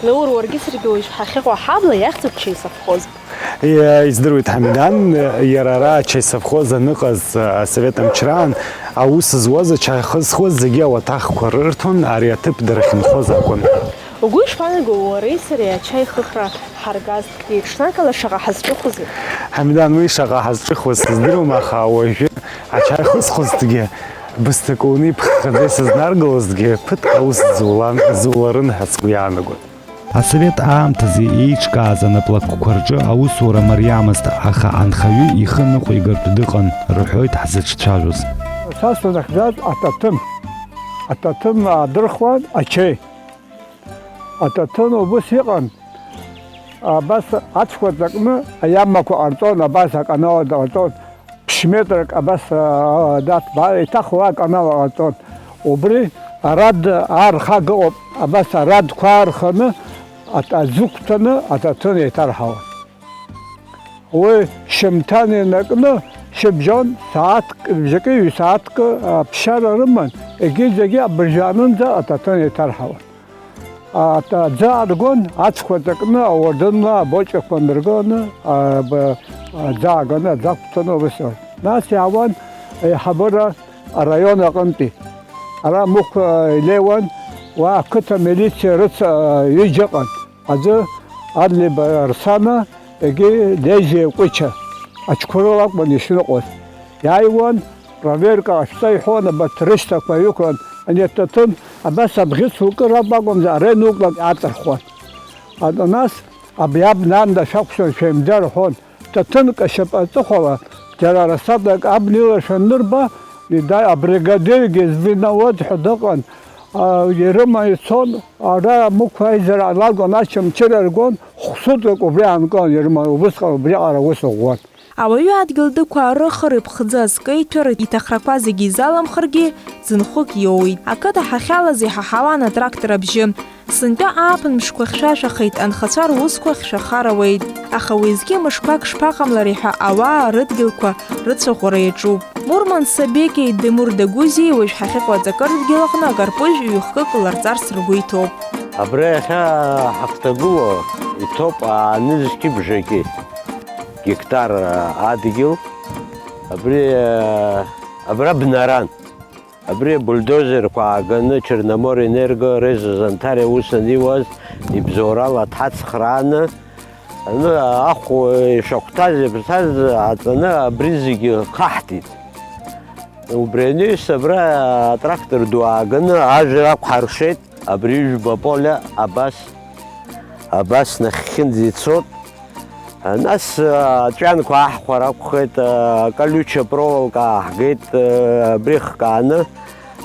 Заур, уаргьы саргьы уажә ҳахьыҟоу аҳабла иахьӡуп ачаи совхоз. Иа-, издыруеит, Ҳамидан, иара ара ачаи совхоз аныҟаз, асовет амчраан аус зуаз, ачаи хызхуаз зегьы ауаҭахқәа рырҭон, ари аҭыԥ дара ахьынхоз акәын. Угәы ишԥаанаго, уареи сареи ачаи хыхра ҳаргазҭгьы, ҽнакала шаҟа ҳазҿыхозеи? Ҳамидан, уи шаҟа ҳазҿыхуаз сыздыруам, аха уажәы ачаи хызхуазҭгьы бысҭак уны иԥххаӡа исызнаргылозҭгьы, ԥыҭк аус зулан, зуларын ҳәа сгәы иаанагон. Асовет аамҭазы еиҿкааз анаплакқәа рҿы аусура мариамызт, аха анхаҩы ихы ныҟәигартә дыҟан, рҳәоит ҳзыҿцәажәоз. Са санахьӡаз аҭаҭын, аҭаҭын аадырхуан ачаи. Аҭаҭын убыс иҟан, абас ацәқәа ҵакны аиамақәа ҟарҵон, абас аканала ҟарҵон. Ԥшь-метрак абас, аа, даҭбаа, еиҭах уа аканал ҟарҵон. Убри арад аархага ыҟоуп, абас арадқәа аарханы, ат-, аӡы ықәҭәаны аҭаҭын еиҭарҳауан. Уи шьымҭан инаркны, шьыбжьон, сааҭк, бжаки ҩ-сааҭк, а, ԥшьара рыман, егьи зегьы абыржәы анынӡа аҭаҭын еиҭарҳауан. Аҭ-, аӡы ааргон, ацәқәа ҵакны, ауардынла абочақәа ныргыланы, а, б-, аӡы ааганы, аӡы ақәҭәаны, убыс иҟан. Нас иаауан аиҳабыра араион аҟынтәи. Ара Мықә, а, илеиуан, уа ақыҭа милициа рыц-, а, ҩыџьа ыҟан. Аӡы Адлеиба Арсана, егьи Лезиа Кәыча. Аҽқәа рыла акәын ишныҟәоз. Иааиуан, проверка ҟашәҵа иҳәон, абарҭ рышьҭақәа ҩықәлан, ани аҭаҭын, абас абӷьыц укыр ауп акәымзар, ара иануклак иааҵырхуан. А, нас, абри абна анда шәақәшәан, шәеимда рҳәон. Ҭаҭынк ашьапы аҵыхәала, џьара расадак абна иларшәны анырба, ида-, абригадиргьы звеновод ҳәа дыҟан, а, ирыма ицон, ара Мықә аизара лакәын, Ачамчыра ргон, хә-сутәык убри аанкылан ирыман, убысҟан убриаҟара аус ӷәӷәан. Ауаҩы адгьыл дықәаарыхыр, иԥхӡы азкеиҭәар, иҭахрақәа зегьы изаламхаргьы, ӡынхәык иоуеит. Ақыҭа ҳахьалаз иҳаҳауан атрактор абжьы. Сынтәа ааԥын мшқәа хьшәашәахеит, анхацәа русқәа хьшәахар ауеит. Аха уеизгьы мышқәак шԥаҟамлари ҳәа ауаа рыдгьылқәа рыцәаӷәара иаҿуп. Мурман Сабекеи Демур Дагәызи уажә ҳахьыҟоу аҵакы рыдгьыл аҟны акарпыжә ҩ-хкык ларҵарц ргәы иҭоуп. Абра иахьа ҳахҭагылоу иҭоуп аанызқьи бжаки гектар адгьыл. Абри, абра бнаран. Абри абульдозерқәа ааганы Черноморенерго, Резо Зантариа аус аниуаз ибзоурала дҳацхрааны, аны ахә ишахәҭаз, иаԥсаз аҵаны абри зегьы хаҳтит. Убри анаҩс абра атрактор ду ааганы ажәра ақәҳаршеит. Абри ҩба полиа абас, абас нахьхьынӡа ицот. Нас, а, аҵәҩанқәа аҳхәар акәхеит, а, аколюча проволока ааҳгеит, а, абри хкааны,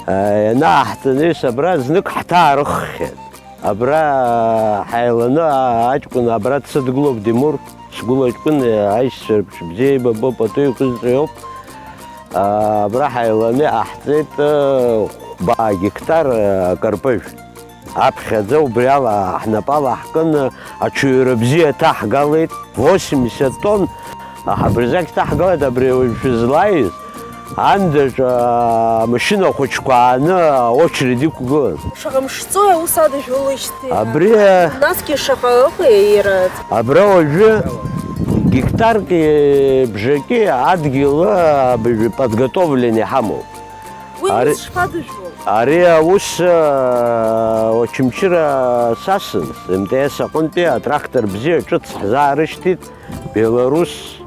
а, ианааҳҵаны, ес абра знык ҳҭаарыххьеит. Абра, а, ҳаиланы, а, аҷкәын абра дсыдгылоуп, Димур, сгәыла аҷкәын, а, аишьцәа рыбжьы бзиа еибабо, пату еиқәызҵо иоуп. А, абра ҳаиланы иҟаҳҵеит, а, хәба гектар, а, акарпыжә. Аԥхьаӡа убри ала ҳнапала ҳкын, аҽаҩра бзиа ҭаҳгалеит. Восемьдесят тонн аҳабырзақь ҭаҳгалеит абри уажә шәызлааиз. Андаҿ, а, амашьына хәыҷқәа ааны аочеред иқәгылан. Шаҟа мш ҵуеи аус адыжәулеижьҭеи? Абри, а, Насгьы шаҟа ыҟои иара? Абра уажәы гектарки бжаки адгьыл, а, подготовленный ҳамоуп. Уи ари, ус шԥадыжәло? Ари аус, а, Очамчыра сасын, М Т С аҟынтәи атрактор бзиа ҿыц ҳзаарышьҭит, Беларусь,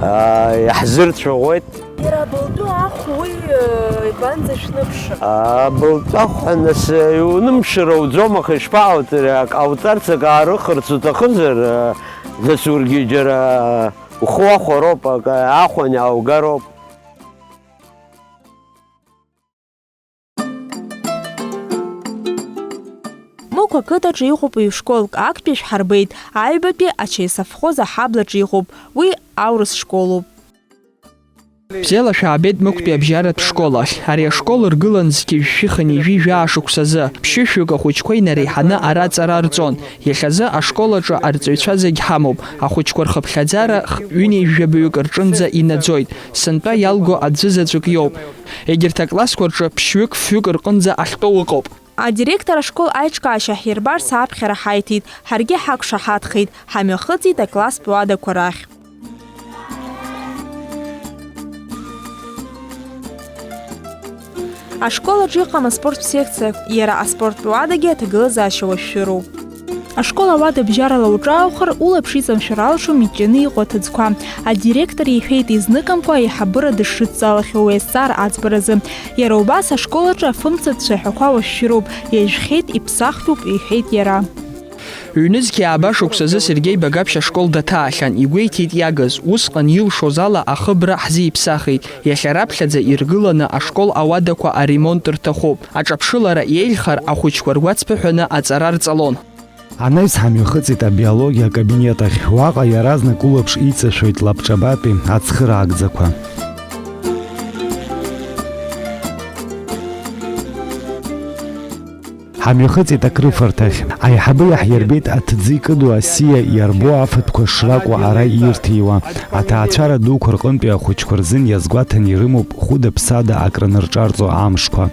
а, иаҳзырцәаӷәеит. Иара абылтәы ахә уи, а, ибанӡа шәныԥшыр? Абылтәы ахә ҳәа нас, а, иунымшар ауӡом, аха ишԥаҟауҵари, ак ҟауҵарц, ак аарыхарц уҭахызар, а, нас ургьы џьара ухы уахәароуп, ак аахәан иааугароуп. Мықә ақыҭаҿы иҟоуп ҩ-школк, актәи шәҳарбеит, аҩбатәи ачаисовхоз аҳаблаҿы иҟоуп, уи аурыс школуп. Бзиала шәаабеит Мықәтәи абжьаратә школ ахь. Ари ашкол ргылан зқьи жәшәи хынҩажәи жәаа шықәсазы, ԥшьышәҩык ахәыҷқәа инареиҳаны ара аҵара рҵон. Иахьазы ашкол аҿы арҵаҩцәа зегь ҳамоуп. Ахәыҷқәа рхыԥхьаӡара х-, ҩынҩажәабаҩык рҿынӡа инаӡоит. Сынтәа иалго аӡәы заҵәык иоуп. Егьырҭ аклассқәа рҿы ԥшьҩык-фҩык рҟынӡа ахьтәоу ыҟоуп. Адиректор ашкол аиҿкаашьа ҳирбарц аԥхьара ҳаиҭеит, ҳаргьы ҳақәшаҳаҭхеит, ҳамҩахыҵит акласстә уадақәа рахь. Ашкол аҿы иҟам аспорттә секциа, иара аспорттә уадагьы аҭагылазаашьа уашәшәыроуп. Ашкол ауада бжьарала уҿааухар, улаԥш иҵамшәар алшом иҷҷаны иҟоу аҭыӡқәа. Адиректор иҳәеит, изныкымкәа аиҳабыра дышрыдҵалахьоу уи азҵаара аӡбаразы. Иара убас ашкол аҿы афымцатә цәаҳәақәа уашәшәыроуп, иажәхьеит, иԥсахтәуп, иҳәеит иара. Ҩнызқьи ааба шықәсазы Сергеи Багаԥшь ашкол даҭаахьан, игәеиҭеит иагыз, усҟан илшоз ала ахыбра ҳзиԥсахит, иахьа раԥхьаӡа иргыланы ашкол ауадақәа аремонт рҭахуп, аҿаԥшылара иеиӷьхар ахәыҷқәа ргәацԥыҳәаны аҵара рҵалон. Анаҩс ҳамҩахыҵит абиологиа акабинет ахь, уаҟа иаразнак улаԥш иҵашәоит лабҿабатәи ацхыраагӡақәа. Ҳамҩахыҵит акрыфарҭахь. Аиҳабы иаҳирбеит аҭӡы икыду асиа иарбоу афатәқәа шракәу ара ирҭиуа. Аҭаацәара дуқәа рҟынтәи ахәыҷқәа рзын иазгәаҭаны ирымоуп хәыда-ԥсада акранырҿарҵо амшқәа.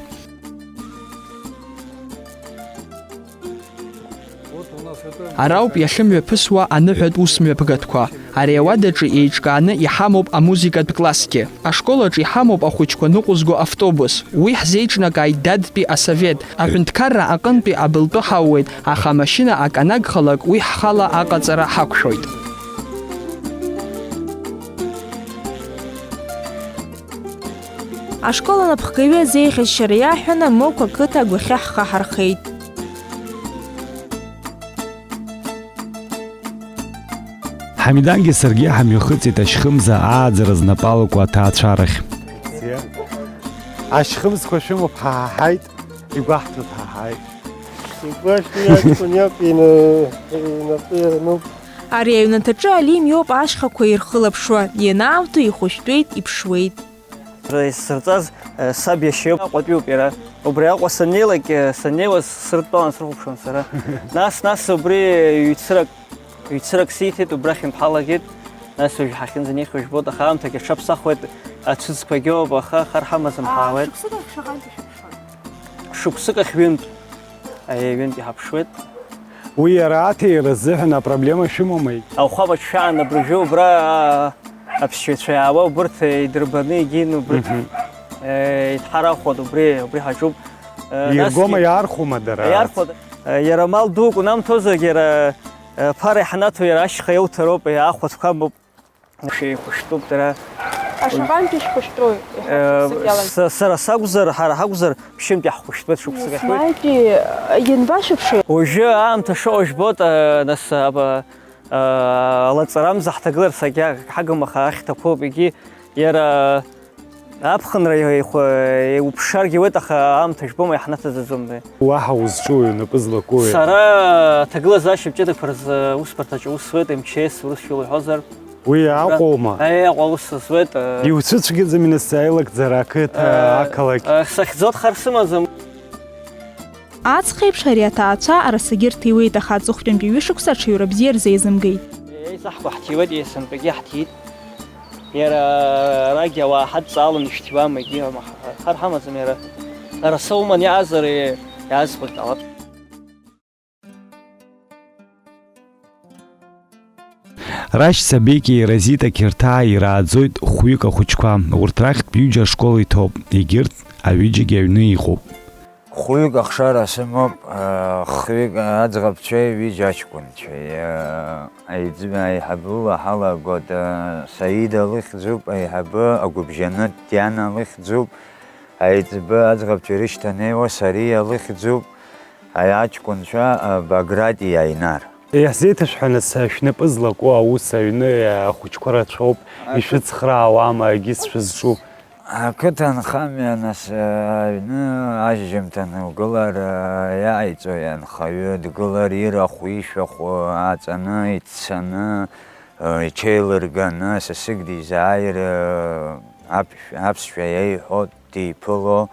Ара ауп иахьымҩаԥысуа аныҳәатә ус мҩаԥгатәқәа. Ари ауадаҿы еиҿкааны иҳамоуп амузыкатә классгьы. Ашколаҿ иҳамоуп ахәыҷқәа ныҟәызго автобус. Уи ҳзеиҿнакааит Дадтәи асовет. Аҳәынҭқарра аҟынтәи абылтәы ҳаууеит, аха амашьына акы анагхалак, уи ҳхала аҟаҵара ҳақәшәоит. Ашкол анапхгаҩы азеиӷьасшьара иаҳәаны Мықә ақыҭа агәахьы ҳхы ҳархеит. Ҳамидангьы саргьы ҳамҩахыҵит ашьхымза ааӡара знапы алаку аҭаацәарахь. Ашьхымзқәа шәымоуп, ҳа ҳаҳаит, игәаҳҭоит, ҳа ҳаҳаит. Игәаҳҭо иакәын, иакәын, ина-, инапы иануп. Ари аҩнаҭаҿы Алим иоуп ашьхақәа ирхылаԥшуа, ианаамҭоу ихәышәтәуеит, иԥшуеит. Исзырҵаз, э, саб иашьа иоуп, Аҟәатәиуп иара. Убри Аҟәа саннеилак, э, саннеиуаз срыдтәалан срыхәаԥшуан сара. Нас, нас убри ҩцрак, ҩцрак сиҭеит, убрахь инԥҳалагеит. Нас уажә ҳахьынӡанеихьоу жәбоит, аха аамҭагьы аҽаԥсахуеит, ацәыӡқәагьы ыҟоуп, аха хар ҳамаӡам, ҳаауеит. Шықәсык ахь шаҟантә ишәыԥшуан? Шықәсык ахь ҩынтә. Аиеи, ҩынтә иҳаԥшуеит. Уи иара аҭира азыҳәан апроблема шәымоума? Аухаб аҿшәаан абыржәы убра, а, аԥсшьаҩцәа иаауа убырҭ идырбаны егьин убырҭ, Мгм. Е, идҳарахәон, убри, убри ҳаҿуп. Е, Иргома насгьы иаархәома дара? Иаархәон. Е, иара мал дук унамҭозаргьы, иара, е, ԥара иҳанаҭо иара ашьха иауҭароуп, е, ахәа ҭқәа амоуп. Шәеихәышәтәуп дара. Ашаҟантә ишәхәышәтәуи? Э, Шықәсык иалаз. Са, сара сакәзар, ҳара ҳакәзар, ԥшьынтә иаҳхәышәтәуеит шықәсык ахьуеит. Есмаитәи, э, ианбашәыԥши? Уажәы аамҭа шыҟоу жәбоит, э, нас, аба, э, алаҵарамза ҳҭагыларц агьа-, ҳагым, аха ахьҭақәоуп, егьи иара аԥхынра еихәа-, еиуԥшааргьы ауеит, аха аамҭа жәбома, иаҳнаҭаӡаӡом. Уаҳа узҿуи, унапы злакуи? Сара аҭагылазаашьа ҷыдақәа рзы усбарҭаҿы аус зуеит, М Ч С урысшәала иҳәозар. Уи Аҟәоума? Аиеи, Аҟәа аус зуеит, э. Иуцәыцәгьаӡами нас аилакӡара ақыҭа, э, ақалақь? Э, сахьӡоҭхар сымаӡам. Аҵх еиԥш ари аҭаацәа арасагьы рҭиуеит, аха аҵыхәтәантәи ҩышықәса аҽаҩра бзиа рзеизымгеит. Еизаҳкуа ҳҭиуеит, есынтәагьы ҳҭиит. Иара арагьы ауаа ҳадҵааланы ишәҭиуам, егьи, ама ҳа-, хар ҳамаӡам иара. Араса уман иаазар, иаазхәоит ала. Рашь Сабики Розита Қьырҭаа ирааӡоит хәҩык ахәыҷқәа. Урҭ рахьтә ҩыџьа ашкол иҭоуп, егьырҭ аҩыџьагьы аҩны иҟоуп. Хәҩык ахшара сымоуп, хҩык аӡӷабцәеи ҩыџьа аҷкәынцәеи. Аиҵбы аиҳабыла ҳалагоит, Саида лыхьӡуп, аиҳабы агәыбжьанытә Диана лыхьӡуп, аиҵбы аӡӷабцәа ирышьҭанеиуа Сариа лыхьӡуп, аиаҷкәынцәа Баграти Аинар. Иаҳзеиҭашәҳәа, нас, шәнапы злаку аус аҩны ахәыҷқәа рацәоуп, ишәыцхраауама, егьыс шәызҿу? Ақыҭанхамҩа, нас, аҩны ажьжьымҭан угылар, иааиҵои анхаҩы, дгылар ирахә, ишәахә ааҵаны, иццаны, иҽеилырганы, сасык дизааир, аԥшә-, аԥсшәа иеиҳәо, диԥыло,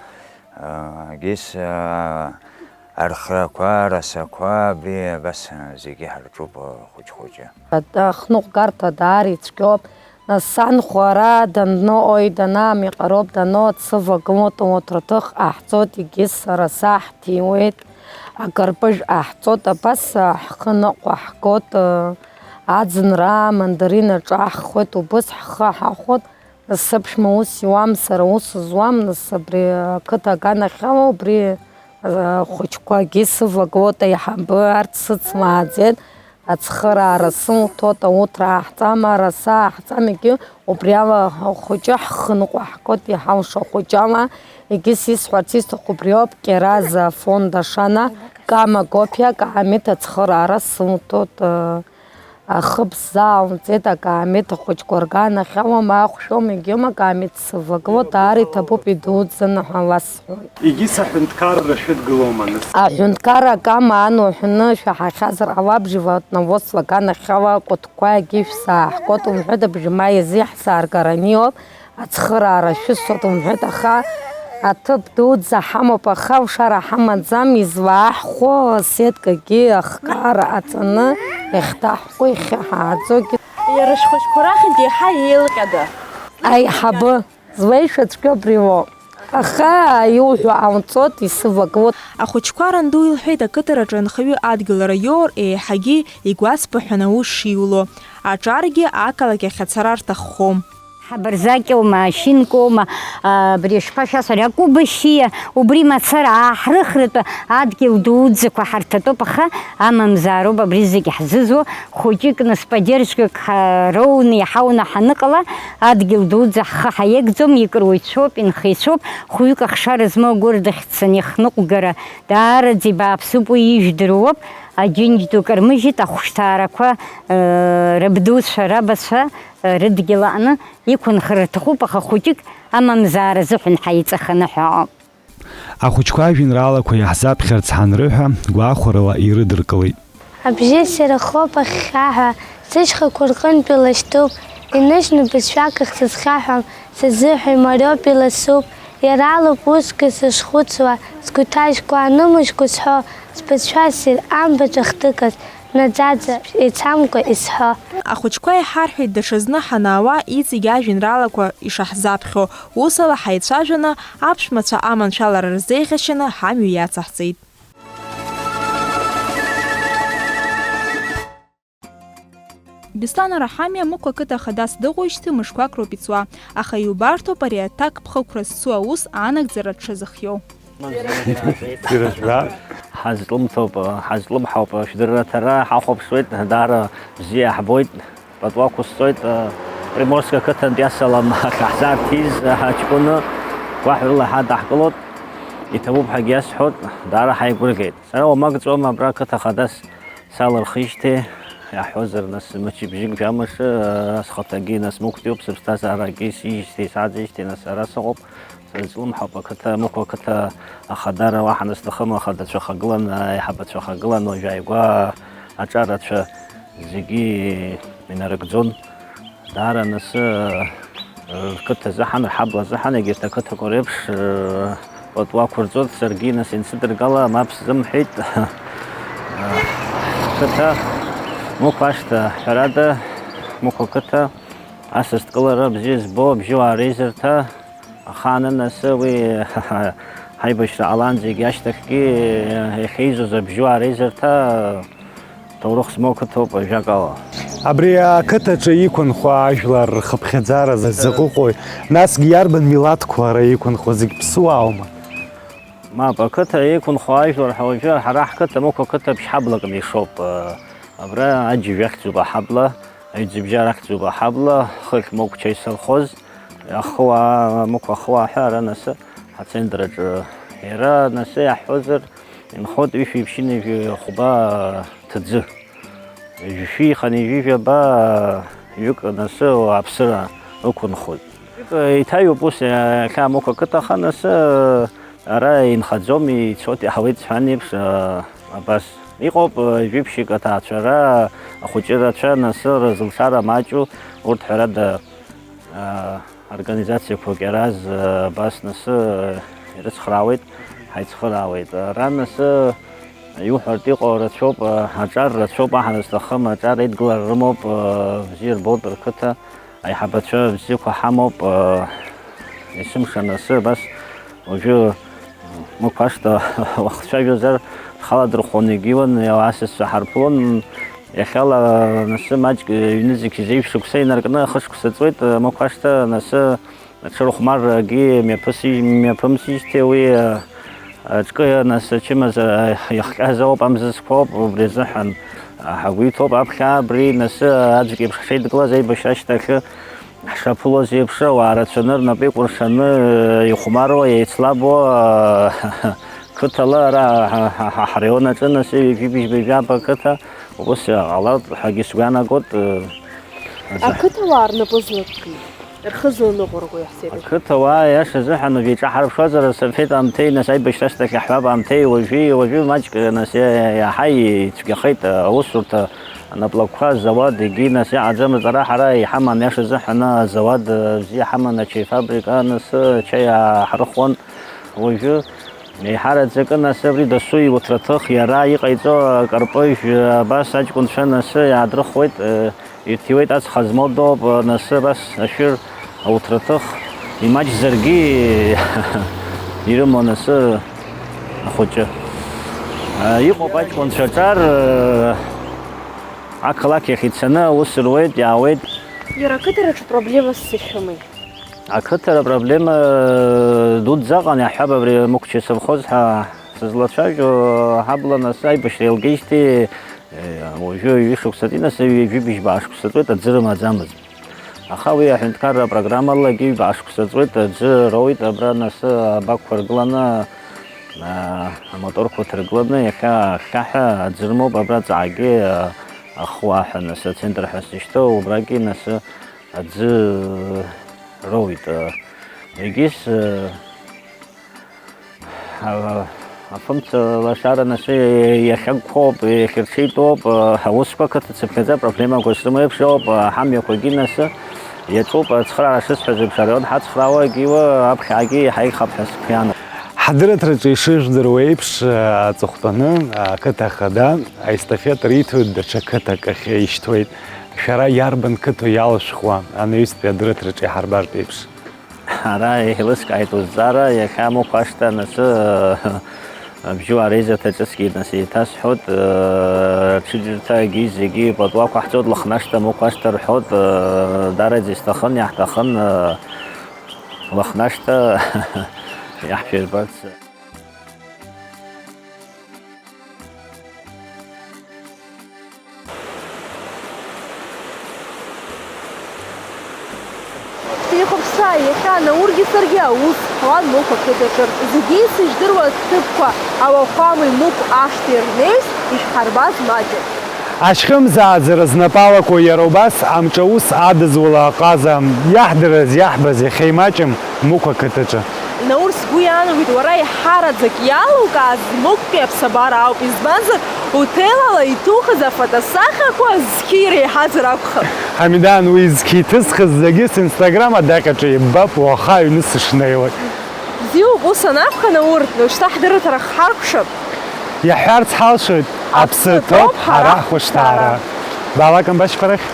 егьыс, архрақәа, арасақәа, абри абас зегьы ҳарҿуп хәыҷ-хәыҷы. Ахныҟәгарҭа даара ицәгьоуп. Нас санхәа ара данноуи данаам иҟароуп, даноуа дсывагылоит, урҭ рҭыхҟа ҳцоит, егьыс араса ҳҭиуеит, акарпыжә ҟаҳҵоит, абас ҳхы ныҟәаҳгоит, аӡынра, амандарин аҿаҳхуеит, убыс ҳхы ҳахәоит. Сыԥшәма ус иуам, сара ус зуам, нас абри ақыҭа аганахьала убри, э, хәыҷқәагьы сывагылоит, аиҳабы арҭ сыцлааӡеит, ацхыраара сылҭоит, ауҭра ааҳҵама, араса ааҳҵамегьы убриала хәыҷы ҳхы ныҟәаҳгоит, иҳалшо хәыҷала, егьыс исҳәарц исҭаху убриоуп, Кьераз афонд Ашана, Кама Гопиа, Каамеҭ ацхыраара сылҭоит, э, Ахыб сзаалҵеит, акаамеҭ ахәыҷқәа рганахьала, ма ахәшәома, егьиома, акаамеҭ сывагылоуп, даара иҭабуп, идуӡӡаны ҳәа ласҳәоит. Егьыс аҳәынҭқарра шәыдгылома, нас? Аҳәынҭқарра акама ан уҳәны шәаҳахьазар ҟалап, животноводство аганахьала акәытқәагьы шәзааҳгоит умҳәеит, абжьы ма иазы иаҳзааргараны иоуп. Ацхыраара шәысҭоит умҳәеит, аха аҭыԥ дуӡӡа ҳамоуп, аха алшара ҳамаӡам, излааҳхәо асеткагьы ахкаара ҟаҵаны иахьҭаҳхәо, иахьаҳааӡогьы. Иара шәхәыҷқәа рахьынтә еиҳа еилҟьада? Аиҳабы, злеишәа цәгьоу абри лоуп. Аха иуҳәо ҟауҵоит, исывагылоит. Ахәыҷқәа ранду илҳәеит, ақыҭараҿы анхаҩы адгылара иоур, еиҳагьы игәацбаҳәан аус шиуло. Аҿаргьы ақалақь ахь ацара рҭаххом. Ҳабарзаҟьоума, ашьынкоума, а, абри шԥашәасҳәари, акәыбашьиа, убри мацара ааҳрыхратәы адгьыл дуӡӡақәа ҳарҭатәоуп, аха амамзаароуп абри зегь ҳзызуа, хәыҷык нас поддержкак ҳа-, роуны иҳауны ҳаныҟала, адгьыл дуӡӡа ҳхы ҳаиагӡом, икыруа ицәоуп, инхеицәоуп, хәҩык ахшара змоу агәыр дахьцаны ихныҟәгара даараӡа ибааԥсуп, уи ижәдыруоуп, аџьынџь ду кармыжьит, ахәышҭаарақәа, э, рабдуцәа, рабацәа, э, рыдгьыл аҟны, Иқәынхар рҭахуп, аха хәыҷык амамзаара азыҳәан ҳаиҵаханы ҳәа. Ахәыҷқәа ажәеинраалақәа иаҳзаԥхьарц ҳанрыҳәа, гәахәарыла ирыдыркылеит. Абжьы сирахоуп ахьхьаҳәа, сышьхақәа рҟынтә илашьҭуп, Иныжьны бызшәак ахьсызхьаҳәам, сыззыҳәа имариоуп, иласуп, иара алоуп усгьы сышхәыцуа, сгәы ҭажьқәа анымыжьқәа сҳәо, сбызшәа ссир амбаҿ ахҭыгаз, наӡаӡа еицамкәа исҳәо. Ахәыҷқәа иҳарҳәеит даҽазны ҳанаауа иҵегь ажәеинраалақәа ишаҳзаԥхьо, усала ҳаицәажәаны аԥшәмацәа аманшәалара рзеиӷьашьаны ҳамҩа иацаҳҵеит. Беслан Арахамиа Мықә ақыҭа хадас дыҟоижьҭеи мышқәак роуп иҵуа, аха иубарҭоуп ари аҭак ԥхықәра зцу аус аанагӡара дшазыхиоу. Ҳазҿлымҭоуп, ҳазҿлымҳауп, ажәдырра аҭара ҳахәаԥшуеит, даара бзиа иаҳбоит, пату ақәысҵоит, Приморск ақыҭантә иасалам ахьаҳзаарҭиз аҷкәыны гәаҳәарыла ҳадаҳкылоит, иҭабуп ҳәагьы иасҳәоит, даара ҳаигәырӷьеит. Сара уамак ҵуама абра ақыҭа хадас салырхижьҭеи, иаҳҳәозар, нас, мчыбжьык жәамш, схаҭагьы, нас, мықәтәоуп, сыԥсҭазаарагьы сижьҭеи, саӡижьҭеи, нас, ара сыҟоуп, сазҿлымҳауп, ақыҭа, Мықә ақыҭа ахадара уаҳа, нас, сҭахым, ахадацәа хагылан, аиҳабацәа хагылан, уажә ааигәа аҿарацәа зегьы инарыгӡон. Даара анысы, рқыҭа азыҳәан, рҳабла азыҳәан, егьырҭ ақыҭақәа реиԥш, пату ақәырҵоит, саргьы нас инсыдыргала, мап сзымҳәеит. Қыҭа, Мықә ашҭа, ҳәарада, Мықә ақыҭа, асасдкылара бзиа збо, абжьуаа реизарҭа, ахаан анасы уи ҳаибашьра ҟалаанӡагьы ашьҭахьгьы иахьеизоз абжьуаа реизарҭа, ҭоурых змоу қыҭоуп, ажәакала. Абри ақыҭаҿы иқәынхо ажәлар рхыԥхьаӡара закәыҟои? Насгьы иарбан милаҭқәоу ара иқәынхо, зегь ԥсуааума? Мап, ақыҭа иқәынхо ажәлар ҳәа уажәы ҳара ҳқыҭа Мықә ақыҭа ԥшьҳаблакны ишоуп. Абра Аџьыжә ахьӡуп аҳабла, Аҩӡыбжьара ахьӡуп аҳабла, хыхь Мықә чаи совхоз, ахыуаа, Мықә ахыуаа ҳәа ара анасы ҳацентр аҿы. Иара анасы иаҳҳәозар, инхоит ҩышәи ԥшьынҩажәи хәба ҭӡы. Жәшәи хынҩажәи жәаба ҩык анасы ауааԥсыра ықәынхоит. Ҩык еиҭаҩуп ус иахьа Мықә ақыҭа, аха анасы ара инхаӡом, ицоит, иаауеит сҳәан еиԥш, абас. Иҟоуп жәиԥшьык аҭаацәара, ахәыҷы рацәа, анасы рызлшара маҷу, урҭ ҳәарада, организациақәак иараз, абас насы ирыцхраауеит, ҳаицхыраауеит. Ара насы иуҳәартә иҟоу рацәоуп, аҿар рацәоуп, аҳ, зҭахым аҿар еидгылара рымоуп, бзиа рбоит рқыҭа, аиҳабацәа бзиақәа ҳамоуп, есымша насы абас уажәы Мықә ашҭа уахцәажәозар, рхала дырхәон, егьиуан, асасцәа ҳарԥылон, Иахьала, анасы маҷк, ҩнызқь зежә шықәса инаркны ахышықәса ҵуеит, Мықә ашҭа, анасы аҽырхәмаррагьы мҩаԥыси-, мҩаԥымсижьҭеи уи, аҿкы, анасы ачымазара иахҟьаз ауп, амзызқәа ауп, убри азыҳәан ҳагәы иҭоуп аԥхьа абри, анасы аӡәк еиԥш ҳшеидгылаз аибашьра ашьҭахьы. Ҳшаԥылоз еиԥш, ауаа рацәаны, рнапы еикәыршаны, ихәмаруа, еицлабуа, қыҭала ара ҳа, ҳа, ҳа, ҳараион аҿы, нас, ҩажәи быжьба жәаба қыҭа, ус иҟалап ҳәагьы сгәы иаанагоит, э, азы. Ақыҭауаа рнапы злакгьы, рхы зланыҟәырго иаҳзеиԥш. Ақыҭауаа, иашазыҳәан, уажә еиҿаҳарԥшуазар, асовет аамҭеи, нас, аибашьра ашьҭахь иаҳҳәап аамҭеи, уажәи, уажәы маҷк, нас, иа-, иа-, иаҳа ицәгьахеит аусурҭа. Анаплакқәа, азауад, егьи, нас, иаҟаӡамызт. Ара ҳара иҳаман, иашазыҳәан, азауад, э, бзиа ҳаман, ачаи фабрика, нас, э, ачаи ааҳарыхуан. Уажәы еиҳараӡакы, нас, абри дасу иуҭраҭых, иара иҟаиҵо акарпыжә, э, абас аҷкәынцәа, нас, иаадрыхуеит, э, ирҭиуеит, ацха змоу доуп, э, нас, абас ашәыр. Ауҭраҭых имаҷзаргьы ирымоуп анасы ахәыҷы. Иҟоуп аҷкәынцәа аҿар, ақалақь иахь ицаны аус руеит, иаауеит. Иара ақыҭараҿы проблемас ишәымеи? Ақыҭара проблема дуӡӡаҟан, иаҳҳәап, абри Мықәча совхоз ҳәа сызлацәажәо, ҳабла анасы аибашьра еилгеижьҭеи, уажәы ҩышықәсатәи, нас ҩажәи быжьба шықәса ҵуеит, аӡы рымаӡамызт. Аха уи аҳәынҭқарра апрограммалагьы ҩба шықәса ҵуеит, аӡы роуеит, абра анасы абакқәа ргыланы, аа, амоторқәа ҭаргыланы, иахьа ахьхьаҳәа аӡы рымоуп, абра ҵаагьы, аа, ахуа ҳәа анасы ацентр ҳәа сзышьҭоу, убрагьы анасы аӡы роуеит. Егьыс, А-, афымца лашара анасы иахьагхоуп, иахьырҽеитәоуп, аусқәа ақыҭа цыԥхьаӡа апроблемақәа шрымоу еиԥш ауп, ҳамҩақәагьы анасы Иаҿуп ацхыраара шысҳәаз еиԥш, араион ҳацхраауа егьиуа аԥхьагьы иаҳа игхап ҳәа сгәы иаанагоит. Ҳдырраҭараҿы ишыжәдыруа еиԥш, аҵыхәтәаны ақыҭа ахада аестафета риҭоит, даҽа қыҭак ахь ишьҭуеит. Шәара иарбан қыҭоу иалышәхуа анаҩстәи адырраҭараҿы иҳарбартә еиԥш? Ара еилыскааит узҵаара, иахьа Мықә ашҭа анасы, Абжьуаа реизаҭа ҿыцгьы нас еиҭасҳәоит, э, аҽыжәырҭагьы зегьы ипатуақәа ҳҵоит, Лыхнашҭа, Мықә ашҭа рҳәоит, э, даараӡа исҭахын, иаҳҭахын, э, Лыхнашҭа иаҳшәирбарц. Шәихәаԥшаа, иахьа Наургьы саргьы аус ҳуан Мықә ақыҭаҿы. Зегьы исыжәдыруа ҭыԥқәа ауахәамеи Мықә ашҭеи рнеишт ишәҳарбаз маҷын. Ашьхымзааӡара знапы алаку иара убас амҿаус адызулак ҟаза. Иаҳдырыз, иаҳбаз иахьа имаҷым Мықә ақыҭаҿы. Наур, сгәы иаанагоит, уара еиҳараӡак иалукааз Мықәтәи аԥсабара ауп, избанзар, уҭелала иҭухыз афотосахьақәа зқьи иреиҳазар акәхап. Ҳамидан, уи зқьи ҭысхыз зегьы синстаграм адаҟьаҿы иббап уаха аҩны сышнеиуа. Бзиоуп, ус анакәха, Наур, уажәшьҭа ҳдырраҭара ҳхаркәшап. Иаҳҳәарц ҳалшоит, аԥсы ҭоуп ҳара ҳхәышҭаара. Баалак амбашьқәа рахь.